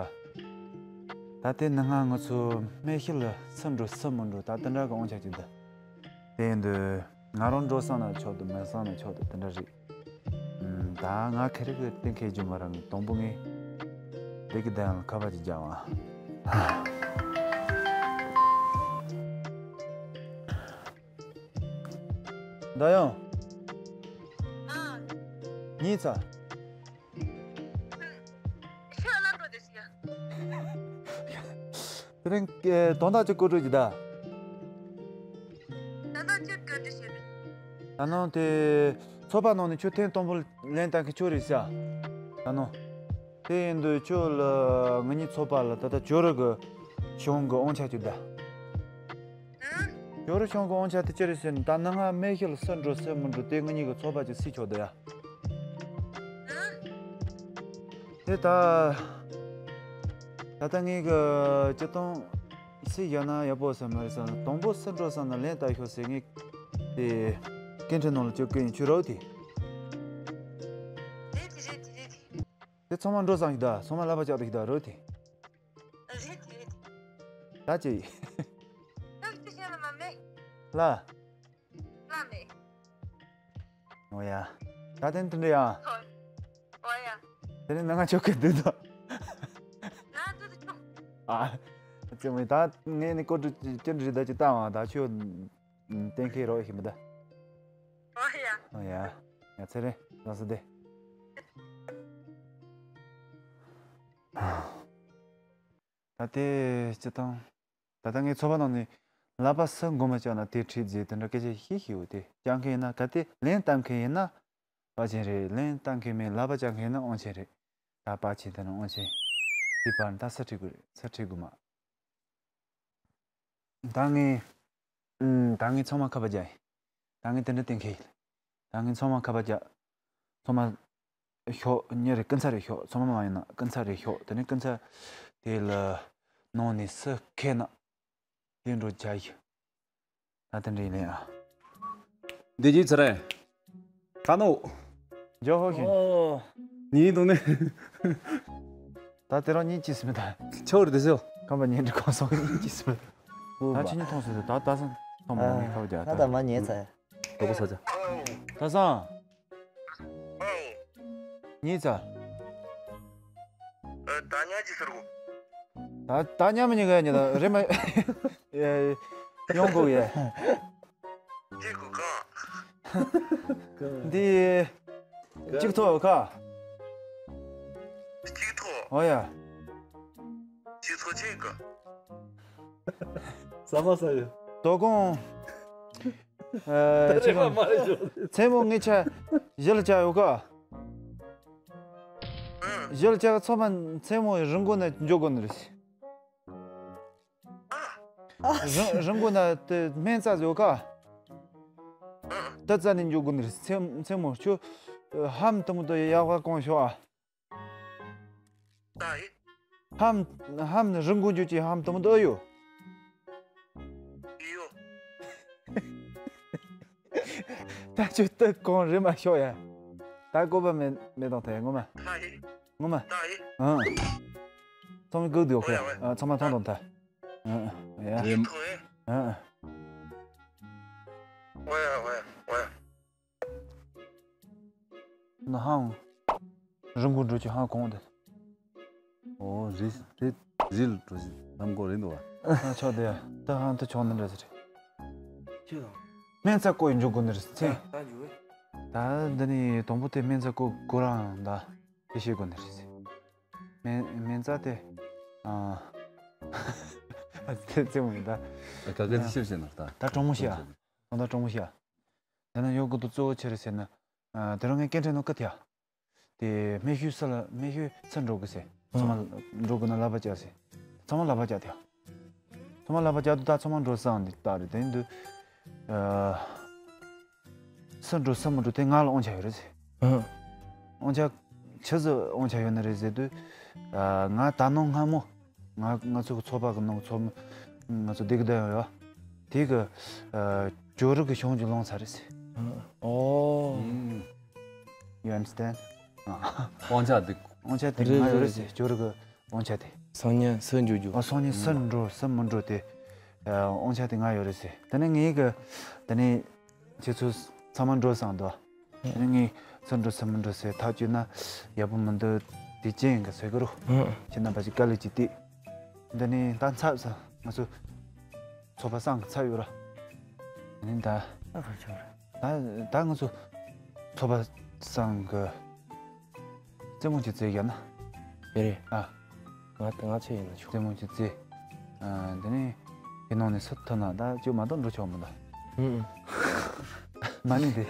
ད་དེ་ནང་ང་ང་ཚོ་སྨན་ཤི་ལ་སུ་འགྲོ་སུ་མི་འགྲོ་ད་དེ་འདྲ་གི་དབང་ཆ་ཅིག་འདུག། དེ་ཡིན་དུས་ང་རང་འགྲོ་བསམ་ན་ཆོག་འདུག། མི་བསམ་ན་ཆོག་འདུག། དེ་འདྲ་རེད། ཨུམ། ད་ང་ཁེ་རི་གི་གཏན་འཁེལ་རྒྱུ་མ་རང་གི་དང་པོ་ངས་བདེ་སྐྱིད་ཟླ་ཡང་ལ་ཁ་པར་ཅིག་རྒྱག་བ། ཟླ་ཡང་། ཨ། ཉིད་ཚ། ཤོད་ལ་འགྲོ་དེ་ཤི་ཡ། དེ་རིང་ཨེ་དོན་དག་ཅིག་བཀོད་སྒྲིག་གྱིས་ད། ད་ནང་ཅིག་བཀོད་སྒྲིག་བྱེད་དེ། ད་ནང་དེ་ཚོ་པ་ནང་ནས་ཁྱོད་ཐེངས་དང་པོ་ལན་བཏབ་མཁན་ཁྱོད་རེད་ཤག། ད་ནང་། དེ་ཡིན་དུས་ཁྱོད་ལ་ང་གཉིས་ཚོ་པ་ལ་ད་ལྟ་ཇོ་རི་གི་གཞུང་གི་དབང་ཆ་ཅིག་ད། ཨ། ཇོ་རི་གཞུང་གི་དབང་ཆ་དེ་ཅི་རེད་ཟེར་ན། ད་ནང་ང་སྨན་ཤི་ལ་སུ་འགྲོ་སུ་མི་འགྲོ་དེ་ང་གཉིས་ཀྱི་ཚོ་པ་ཅིག་སྲིད་ཆོག་འདུག་ཡ། དེ་ད་ད་ལྟ་ངས་གི་སྤྱིར་བཏང་སུ་བཞག་ན་ཡག་པོ་ཟེར་མ་རེད་བསམ་ན། དང་པོ་སུ་འགྲོ་བསམ་ན་ལན་བཏབ་ཤོག་ཟེར། ངས་དེ་སྐད་འཕྲིན་ནང་ལ་ཅིག་བསྐུར་ཡིན། ཁྱོད་རོགས་དེ། རེད་དེ་རེད་དེ་རེད་དེ། དེ་ཚང་མ་འགྲོ་བསམ་ཞིག་ད། ཚང་མ་ལག་པ་བཅག་ཏུ་ཞིག་ད་རོགས་དེ། རེད་དེ་རེད་དེ། ད་ཅི། ད་ཅི་བཤད་ལ་མ་མེད། ལ། ལ་མེད། ཨོ་ཡ། ད་དེ་འདྲ་ཡ། ཨོ་ཡ། དེ་ནས་ནང་ང་ཆོག་གི་འདུག་ད། ང་འདུག་ད་ཆོག། ཨ། ཅི་མི་ད་ངས་ནི་ཀོ་ཀྲུ་ཅི་འདྲ་རེད་ད་ཅི་ལྟ་བ་ད་ཁྱོད་གཏན་འཁེལ་རོགས་ཤིག་མི་ད། ཨོ་ཡ། ཨོ་ཡ། ཡ་ཚེ་རིང་ལགས་སོ་དེ། ད་དེ་སྤྱིར་བཏང་། ད་ལྟ་ངའི་ཚོ་པ་ནང་ནས་ལག་པ་སུ་མགོ་མ་བཅག་ན་དེ་ཁྲིད་རྗེས་དེ་འདྲ་སྐད་ཆ་བཤད་ཤེས་ཡོད་དེ། བཅག་མཁན་ཡིན་ན་གལ་ཏེ་ལན་བཏབ་མཁན་ཡིན་ན་ཕལ་ཆེར་རེད། ལན་བཏབ་མཁན་མིན་ལག་པ་བཅག་མཁན་ཡིན་ན་དབང་ཆེན་རེད། ད་ཕལ་ཆེར་དེ་ནི་དབང་ཆེན་གྱི་བར་ད་སུ་ཁྲིད་དགོས་རེད། སུ་ཁྲིད་དགོས་མ། ད་ངས་ཨུམ། ད་ངས་ཚང་མ་ཁ་པར་རྒྱག་ཡིན། ད་ངས་དེ་འདྲ་གཏན་འཁེལ་ཡིན། ད་ངས་ཚང་མ་ཁ་པར་རྒྱག་ཚང་མ་ཤོག་ཉེ་རེ་སྐུ་ཚ་རེ་ཤོག་ཚང་མ་མ་ཡིན་ན་སྐུ་ཚ་རེ་ཤོག་དེ་ནས་སྐུ་ཚ་དེ་ལ་ནང་ནས་སུ་ཁེ་ན་དེ་འགྲོ་བྱ་ཡི། ད་དེ་འདྲ་ཡིན་ལེ་ཨ། འདི་ཅི་ཚེ་རིང་། ཁ་ནོ། ཇོ་ཧོ་ཤིན། ཨོ། ཉིད་དུ་ནི། ད་དེ་རང་ཉིད་ཅི་སི་མི་ད། ཆོར་དེ་སོ། ཁམས་པ་ཉིན་གྲི་གོང་སོང་ཉིད་ཅི་སི་མི། ད་ཆི་ཉིད་མཐོང་སོང་ད་ད་སང་མཐོང་མ་ངས་ཁ་བརྒྱབ་ད། ད་ད་མ་ཉན་ཚ། དོ་པོ་ས་ཆ། ད་སང་། ཉིད་ཚ། ད་ཉག་ཅི་ཟེར་གོ། ད་ད་ཉག་མི་ཉིད་ག་ཉིད་ད་རེ་མ། ཡོང་གོ་ཡེ། ཅི་གོ་གང་། འདི། གཅིག་ཐོག་ཁ། གཅིག་ཐོག་ཨོ་ཡ། གཅིག་ཐོག་ཅི་ག་ས་མ་ས་ཡོད། དོ་དགོང་། ཨ། ཆེ་གང་། མཚན་མོ་ངེད་ཆ་གཞི་ལ་བཅར་ཡོད་ཀ། གཞི་ལ་བཅར་ཚང་མ་མཚན་མོ་རི་མགོ་ན་འཇོག་དགོས་ནི་རེད། རི་རི་མགོ་ན་དེ་སྨན་རྩྭ་ཡོད་ཀ། དེ་རྩྭ་ནས་འཇོག་དགོས་ནི་རེད། མཚན་མཚན་མོ་ཁྱོད་ལྷམ་དེ་མོ་དེ་ཡག་པ་གོན་ཤོག་ཨ། ད་ཡིན། ལྷམ་ལྷམ་ནི་རི་མགོ་འཇུག་ཅིག་ལྷམ་དུམ་བུ་འདི་ཨེ་ཡོད། ཡོད། ད་ཁྱོད་ལྟ་གོང་རི་མ་ཤོག་ཡ། ད་བཀོད་པ་མེད་མེད་དང་ཐལ་ངོ་མ། ད་ཡིན། ངོ་མ། ད་ཡིན། ཨང་། ཚང་མས་སྒུག་འདུག་ཁོ་ཡ། ཨ། ཚང་མ་མཐོང་དང་ཐལ། ཨང་། ཡ། ཨང་། ཐོ་ཡ། ཨང་། ཨོ་ཡ་ཨོ་ཡ་ཨོ་ཡ། ན་ཧང་། རི་མགོ་འགྲོ་ཆུ་ཧང་གོང་དེ། ཨོ་རི་དེ་རི་ལ་འགྲོ་ཆུ་ལམ་མགོ་རི་འདུག་བ། ཨ་ཆོག་དེ་ཡ། ད་ཧང་དུ་ཆོག་ནི་འདྲ་ཟེར། ཁྱོད་དང་། སྨན་རྩྭ་བརྐོ་ཡི་འཇུག་དགོས་ནི་རེད་ཚེ། ད་འཇུག་བས། ད་འདི་ནི་དང་པོ་དེ་སྨན་རྩྭ་བརྐོ་དགོས་རང་ད་དེ་བྱེད་དགོས་ནི་རེད་ཚེ། སྨན་སྨན་རྩྭ་དེ། ཨ། ཨ་ཙི་ཙི་མོ་ཡིན་ད། ད་ག་ག་ཚོད་ཤེས་ཟེར་ན་ད། ད་གྲོགས་མོ་ཤེས་ཨ། ད་ད་གྲོགས་མོ་ཤེས་ཨ། ད་ན་ཡོད་དགོས་དུ་གཙོ་བོ་ཆེ་རེད་ཟེར་ན། ཨ་དེ་རང་ངས་སྐད་འཕྲིན་ནང་བཀའ་ཐེ་ཨ། དེ་སྨད་ཤོད་ས་ལ་སྨད་ཤོད་ས་འགྲོ་དགོས་ཟེར། ཚང་མ་འགྲོ་དགོས་ན་ལབ་པ་བྱ་ཟེར། ཚང་མ་ལབ་པ་བྱ་དེ་ཨ། ཚང་མ་ལབ་པ་བྱ་དུ་ད་ཚང་མ་འགྲོ་སང་འདི་ལྟ་རེད་དེ་འདུག་ཨ། ས་འགྲོ་ས་མི་འགྲོ་དེ་ང་ལ་དབང་ཆ་ཡོད་རེད་ཟེར། ཨ། དབང་ཆ་ཆི་ཟིག་དབང་ཆ་ཡོད་ནི་རེད་ཟེར་དུས། ཨ་ང་ད་ནང་སྔ་མོ། ང་ང་ཚོ་གི་ཚོགས་པ་གི་ནང་ཚོགས་མི་ང་ཚོ་སྡེ་དགེ་བསྡད་ཡོད་ཡ། དེ་གི་ཨ་ཇོ་རི་གི་གཞུང་ཅིག་སློང་ཚར་རེད་ཟེར། ཨོ། ཨུམ། You understand? ཨ། དབང་ཆ་དེ། དབང་ཆ་དེ་རེད་ང་ཡོད་རེད་རེད་ཟེར་རེད། ཇོ་རི་གི་དབང་ཆ་དེ། སང་ཉིན་སུ་འགྱོ་རྒྱུ། ཨ་སང་ཉིན་སུ་འགྲོ་སུ་མི་འགྲོ་དེ། ཨ་དབང་ཆ་དེ་ང་ཡོད་རེད་ཟེར། དེ་ནས་ངའི་གི་དེ་ནས་ཁྱེད་ཚོ་ཚང་མ་འགྲོ་སང་འདུག་དེ་ནས་ངས་སུ་འགྲོ་སུ་མི་འགྲོ་ཟེར་ཐག་གཅོད་ན་ཡག་པོ་མི་འདུག་དེ་ཅན་གི་ཟེར་གི་རོ། ཁྱེད་རྣམ་པ་ཅིག་དཀའ་ལས་ཅིག་གཏིག་དེ་ནས་ད་ཚབ་ས་ང་ཚོ་ཚོགས་པ་སང་གི་ཚབ་ཡོད་ར། དེ་ནས་ད། ཨ་ཁ་ཆོག་རེད། ད་ད་ང་ཚོ་ཚོགས་པ་སང་གི་རྩེད་མོ་ཅིག་རྩེ་ཡ་ན། ཡ་རེད། ཨ། ང་ང་ཚོ་ཡིན་ན་ཆོག་རྩེད་མོ་ཅིག་རྩེ། ཨ་དེ་ནས་དེ་ནང་ནས་སུ་ཐོན་ན་ད་ཅིག་མ་གཏོགས་འགྲོ་ཆོག་མི་འདུག་ཨུ་ཨུ། མ་ནི་དེ།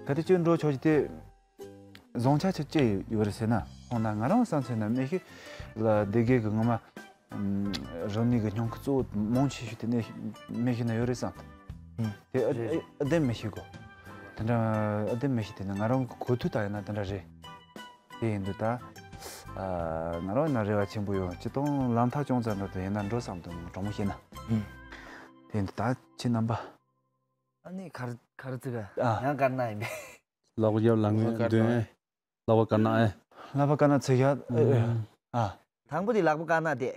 ག་དེ་ཅིག་འགྲོ་ཆོག་ཅིག་དེ། བཟང་ཆ་ཆེ་ཅི་ཡོད་རེད་ཟེར་ན། ཧོ་ན་ང་རང་བསམ་ཚེ་ན་སྨད་ཤོད་ལ་སྡེ་དགེ་གི་ངོ་མ། རང་ཉིད་ཀྱི་སྙིང་ཁུ་གཙོ་བོ་མང་ཆེ་ཤོས་དེ་ནས་སྨད་ཤོད་ན་ཡོད་རེད་བསམ། ཨུ། དེ་ཨ་རེད་རེད། ཨ་དེ་སྨད་ཤོད་གོ། དེ་འདྲ་ཨ་དེ་སྨད་ཤོད་དེ་ནི་ང་རང་གི་གོ་ཐོས་ལྟ་ཡིན་ན་དེ་འདྲ་རེད། དེ་ཡིན་དུས་ད། ཨ་ང་རང་ཡིན་ན་རེ་བ་ཆེན་པོ་ཡོད་སྤྱི་དང་ལམ་ཐག་ཅུང་ཙམ་འགྲོ་དུ་ཡིན་ན་འགྲོ་བསམ་དུ་གྲོགས་མོ་བཤད་ན། ཨུ། དེ་ཡིན་དུས་ད་ཁྱེད་རྣམ་པ། ཨ་ནི་གར་གར་ཙི་ག་ཨ། ཡང་གར་ན་ཡིན་པས། ལག་པ་རྒྱབ་ལ་ངས་ལག་པ་འདོན། ལག་པ་དཀར་ནག་ཨེ། ལག་པ་དཀར་ནག་ཚེ་ཡ། ཨ། དང་པོ་དེ་ལག་པ་དཀར་ནག་དེ།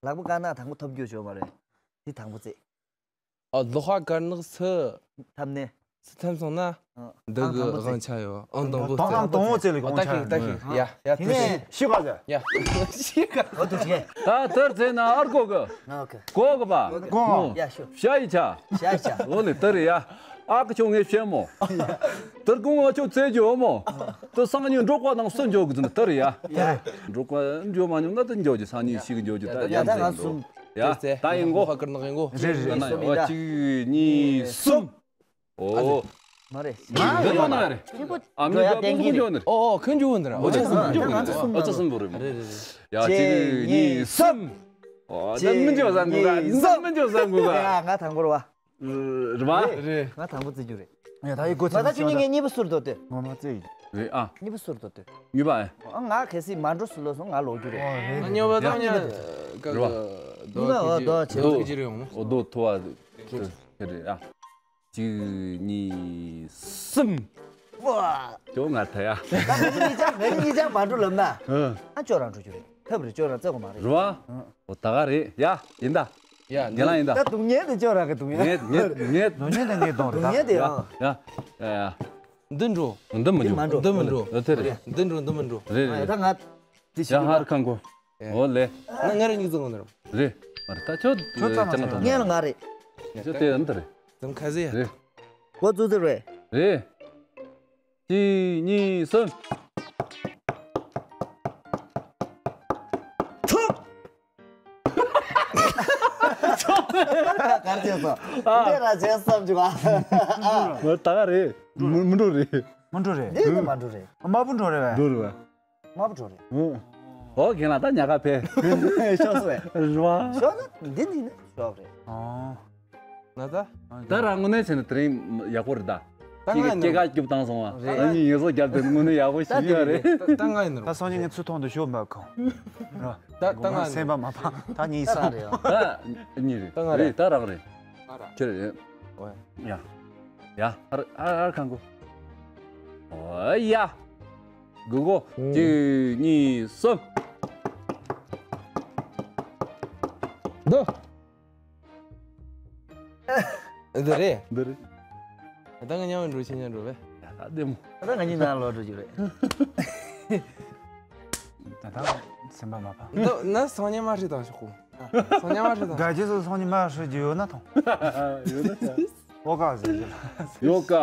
ལག་པ་དཀར་ནག་དང་པོ་ཐོབ་རྒྱུ་བྱུང་བ་རེད། དེ་དང་པོ་རྩེ། ཨ་ལོ་ཧ་དཀར་ནག་སུ། ཐབ་ནས། སུ་ཐམ་སོང་ན། ཨ། འདི་གི་དང་པོ་རྩེ། དབང་ཆ་ཡོད། ཨང་དང་པོ་རྩེ། ཨང་དང་པོ་རྩེ་ལ་དབང་ཆ་ཡོད། ཡ་ཡ་དེ་ནས་ཤི་ག་ཟེར། ཡ་ཤི་ག་ཨོ་དུ་ཆེ། ད་དེར་རྩེ་ན་ཨར་གོ་གི། ཨ་ཨོ་ཁེ། གོ་གི་པ། གོ། ཡ་ཤོ། ཤ་ཡི་ཆ། ཤ་ཡི་ཆ། ཨོ་ལེ་དེར་ཡ། ཨ་ཁུ་ཆུང་ངས་བཤད་མོ། དེར་ཀུང་ཨ་ཆུང་བཙལ་རྒྱུ་མོ། དེ་སང་ཉིན་འབྲོག་པ་དང་སུ་འཇོག་གི་ཟིན་དེར་ཡ། འབྲོག་པ་འཇོག་མ་མྱོང་ན་དེ་འཇོག་རྒྱུ་སང་ཉིན་ཤི་གི་འཇོག་རྒྱུ་ད་ཡ་ཡ་ད་ང་གསུམ། ཡ་ད་ཡིན་གོ། ཧ་ཀར་ནག་ཡིན་གོ། རེད་རེད། གསུམ་ཡིན་ད། གཅིག་གཉིས་གསུམ། ཨོ། མ་རེད། འདི་ཡོད་ན་རེད། ཨ་མི་འགྲོ་ཡ་ཏན་གྱི་རེད། ཨོ་ཨོ་ཁོས་འཇོག་འདི་ར། ཨོ་ཙི་སུམ་འཇོག་འདི་ར། ཨོ་ཙི་སུམ་འགྲོ་རེད། རེད་རེད་རེད། ཡ་གཅིག་གཉིས་གསུམ། ཨོ་ད་མི་འཇོག་ཟ་འགུ་ག་ད་མི་འཇོག་ཟ་འགུ་ག་ཡ་ང་དང་པོ་རེད་བ། རེད་བ། རེད། ང་དང་པོ་རྩེ་རྒྱུ་རེད། ཡ་ད་ཡི་གོ་ཚེ་མ་ད་ཁྱོད་གཉིས་ངས་གཉིས་པ་སུར་དོ་ཏེ། ངོ་མ་རྩེ་ཡིན། རེད་ཨ། གཉིས་པ་སུར་དོ་ཏེ། གཉིས་པ་ཨེ། ཨ་ང་གལ་སྲིད་མ་འགྲོ་སུ་ལོ་སོང་ང་ལོག་རྒྱུ་རེད། ཨོ་རེད། ང་གཉིས་པ་ད་ཡ། ཀ་ཀ་རེད་བ། རྡོ་གཉིས་པ་ཨོ་རྡོ་ཆེ། རྡོ་གི་ཅི་རེད་ཡོང་མོ། ཨོ་རྡོ་ཐོ་བ། རེད་ཨ། གཅིག་གཉིས་གསུམ། ཝ། ཁྱོད་ང་ཐ་ཡ། ད་ང་ཚོ་གཉིས་ཆ་ང་ཚོ་གཉིས་ཆ་མ་འགྲོ་ལབ་ན། ཨ། ཨ་ཅོ་རང་འགྲོ་རྒྱུ་རེད། ཐབས་རེད་ཅོ་རང་བཙལ་དགོས་མ་རེད། རེད་བ། ཨ། འོ་ད་ག་རེད་ཡ་ཡིན་ད། ཡ་རྒན་ལགས་ཡིན་ད། ད་སྡུག་བསྔལ་དེ་ཅོ་རང་གི་སྡུག་བསྔལ། ངས་ངས་ངས་སྡུག་བསྔལ་དེ་ངས་གཏོང་རེད་ད། སྡུག་བསྔལ་དེ་ཡ། ཡ་ཡ་ཡ། འདི་འགྲོ། འདི་མི་འགྲོ། འདི་མི་འགྲོ། འདི་འདི་མི་འགྲོ། འདི་དེ་རེད། འདི་འགྲོ་འདི་མི་འགྲོ། རེད་ཨ་ཡ་རེད། ད་ང་དེ་ཡ་ཞིག་ཧར་ཁང་གོ། ཨོ་ལེ། ན་ང་རེ་གཉིས་ཙམ་གོ་ནི་རེད། རེད། མ་རེད་ད་ཁྱོད་ཁྱོད་ཙམ་ཅང་མ་ང་ལ་ང་རེད། ཁྱོད་དེ་འདི་རེད། ཙམ་ཁ་ཟེ་ཡ། རེད། འགོ་བཙུགས་ཟེར་བས། རེད། གཅིག་གཉིས་གསུམ། ཐུབ། གར་བྱས་སོ། འདི་ར་བྱས་བསམ་བྱུང་ཨ། མ་ད་ག་རེད། མི་མི་འགྲོ་རེད། མི་འགྲོ་རེད། འདི་ནི་མ་འགྲོ་རེད། དམར་པོ་འགྲོ་རེད་བས། འགྲོ་རེད་བས། དམར་པོ་འགྲོ་རེད། ཨོ། ཨོ་རྒན་ལགས་ད་ཉག་ག་ཕེབས། ཤོག་སོ་བས། རེད་བ། ཤོག་ན་འདི་ནི་ནི་ཤོག་རེད། ཨོ། ན་ད། ད་རང་དངོས་གནས་བྱས་ན་དེ་རིང་ཡག་པོ་རེད་ད། ད་ང་ཡིན་ནོ། སྐྱེས་སྐྱེས་ཀ་རྒྱུབ་བཏང་སོང་བ། རེད། ཨ་ནི་ངེད་ཚོ་རྒྱབ་དེ་དངོས་གནས་ཡག་པོ་ཞིག་ཡོད་རེད། ད་ད་ང་ཡིན་ནོ། ད་སང་ཉིན་ངས་ཚུར་མཐོང་དུ་ཤོག་འབབ་ཁོང་། ར། ད་ད་ང་ཡིན་ནོ། སེམས་པ་མ་ཕམ་ད་ངས་ད་སོང་། རང་རེད་ཨ། ད་གཉིས་རེད། ད་ང་རེད། རེད་ད་རང་རེད། ང་ར། ཁྱེད་རེད། ཨོ་ཡ། ཡ་ཧར་ཧར་ཧར་ཁང་གོ། ཨོ་ཡ། གུ་གོ། གཅིག་གཉིས་གསུམ། འདི། འདི་རེད། འདི་རེད། ད་ང་མཉམ་འགྲོ་ཆེ་མཉམ་འགྲོ་བས། ཡ་ད་བདེ་མོ། ད་ང་གཉིས་ནང་ལོག་འགྲོ་རྒྱུ་རེད། ད་ད་སེམས་པ་མ་ཕམ། ད་ན་སང་ཉིན་མ་ཧྲི་དང་ཤོག་གོ། སང་ཉིན་མ་ཧྲི་དང་། དགའ་རྗེས་སུ་སང་ཉིན་མ་ཧྲི་རྒྱུ་ཡོད་ན་ཐོང་། ཡོད་ན་ཐོང་། ཨོ་ཀ་ཟེར་རྒྱུ། ཡོད་ཀ།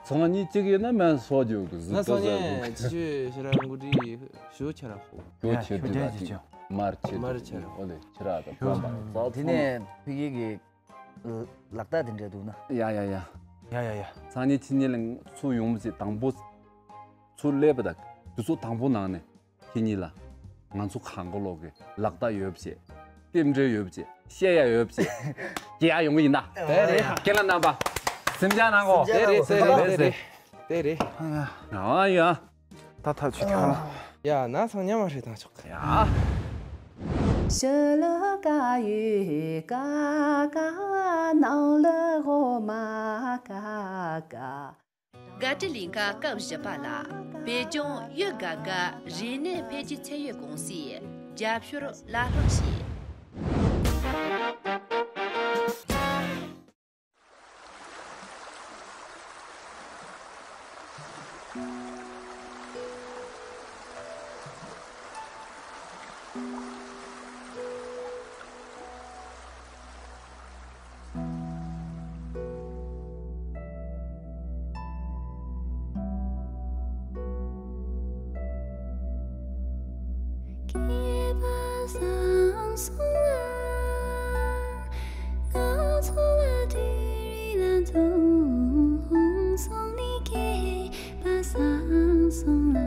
སང་ཉིན་གཅིག་ཡིན་ན་མ་སོགས་རྒྱུ་གི་ཟིན་ན་ཏོ་སང་ཟེར་ཉིན་གོ། ཅི་ཞིག་ར་འགོ་ཁྲིད་ཞུ་ཁྱེད་ར་ཧོ། ཞུ་ཡ་ཁྱེད་ཞུ་དུ་ཁྱེད་ལ་ཅི་ཏིང་ཅོ། མར་ཆེ་མར་ཆེ་ཨོ་ལེ་ཆེ་ར་དང་ཚོམ་པ་ཚོགས་དེ་ཚོམ་ནས་ཕ་གི་གི་ལག་རྟགས་དེ་འདྲ་འདུག་ན། ཡ་ཡ་ཡ། ཡ་ཡ་ཡ། སང་ཉིན་ཕྱི་ཉིན་ལ་ཚུར་ཡོང་བ་ཟེར་དང་པོ། ཚུར་སླེབས་པ་དང་དུས་ཚོད་དང་པོ་ནང་ནས་ཕྱི་ཉིན་ལ་ང་ཚོ་གང་ག་ལོག་གི་ལག་རྟགས་ཡོད་པ་ཅེས་རྟེན་འབྲེལ་ཡོད་པ་ཅེས་བཤད་ཡ་ཡོད་པ་ཅེས་རྒྱལ་ཡ་ཡོང་གི་ཡིན་ན། དེ་རེད། རྒན་ལགས་རྣམ་པ་སེམས་ཅན་ནང་གོ། དེ་རེད་དེ་རེད་དེ་རེད་དེ་རེད། ཨ་ཡ། ད་ཐག་ཆོད་ཐག་ལ། ཡ་ན་ཚང་ཉམས་མ་ཧྲི་དང་ཆོག་ཡ། ཤ་ལ་ཀ་ཡོད་ཀ་ཀ་ནང་ལ་འོ་མ་ཀ་ཀ། དགའ་སྤྲོའི་གླིང་ག་སྐབས་བཞི་པ་ལ་བོད་ལྗོངས་ཡུལ་དགའ་དགའ་རིག་གནས་འཕེལ་རྒྱས་ཚད་ཡོད་ཀུང་སིས་རྒྱབ་སྐྱོར་བླ་སློབ་བྱས། སྐྱེས་པ་སངས་སོང་ལ། ང་ཚོ་ལ་དུས་རིང་ལ་འཛོམས་སོང་ནི། སྐྱེས་པ་སངས་སོང་ལ།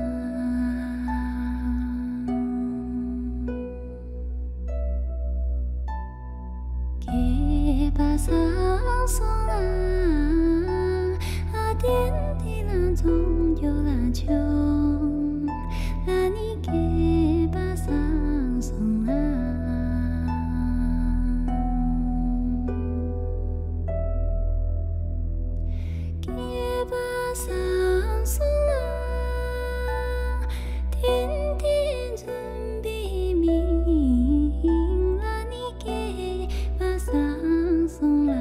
སྐྱེས་པ་སངས་སོང་ལ། ཨ་དེན་དེ་ལ་འཛོམས་རྒྱུ་ལ་བྱུང་ལ་ནི། སྐྱེས་པ་སངས་སོང་ལ། སྐྱེས་པ་སངས་སོང་ལ། དེན་དེ་འཛོམས་པའི་མིང་ལ་ནི། སྐྱེས་པ་སངས་སོང་ལ།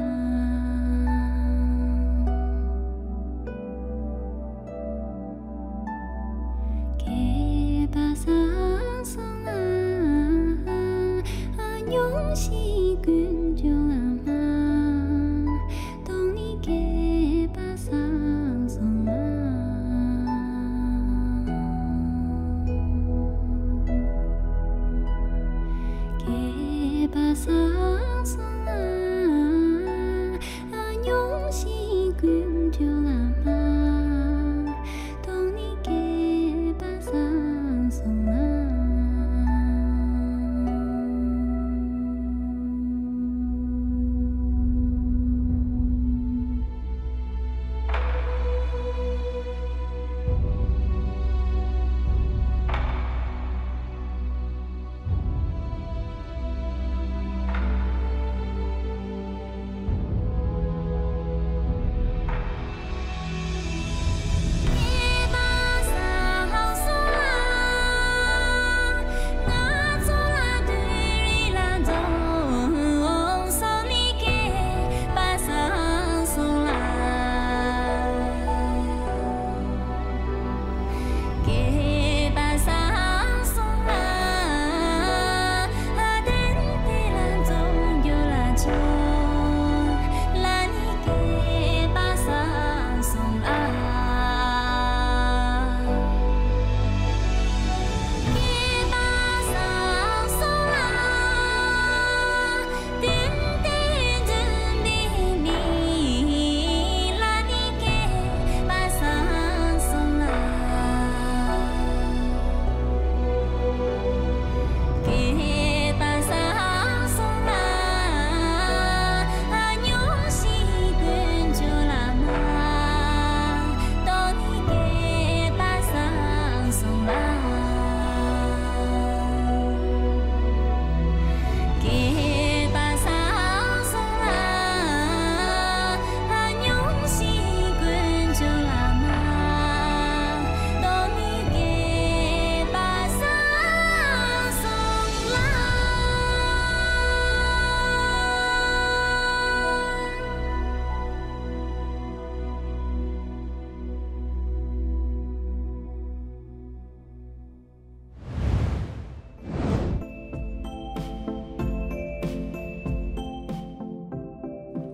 སྐྱེས་པ་སངས་སོང་ལ། སྙུང་གཞི་ཀུན་འབྱུང་ལ་མ་གཏོང་ནི། སྐྱེས་པ་སངས་སོང་ལ། སྐྱེས་པ་སངས་སོང་ལ། སྙུང་གཞི་ཀུན་འབྱུང་ལ་མ་གཏོང་ནི། སྐྱེས་པ་སངས་སོང་ལ།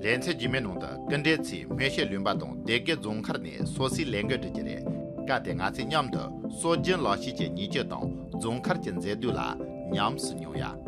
ལེ་ཚན་རྗེས་མའི་ནང་དུ་སྐུ་མགྲོན་ཚོས་སྨན་ཤོད་ལུང་པ་དང་སྡེ་དགེ་རྫོང་མཁར་ནས་སོ་སོའི་ལས་འགུལ་སྒྲུབ་ཀྱི་རེད། སྐབས་དེར་ང་ཚོས་མཉམ་དུ་སྲོལ་རྒྱུན་ལག་ཤེས་ཀྱི་ཉེན་བཅོལ་དང་རྫོང་མཁར་གྱི་མཛེས་སྡུག་ལ་ ཉམས་སུ་མྱོང་ཡ།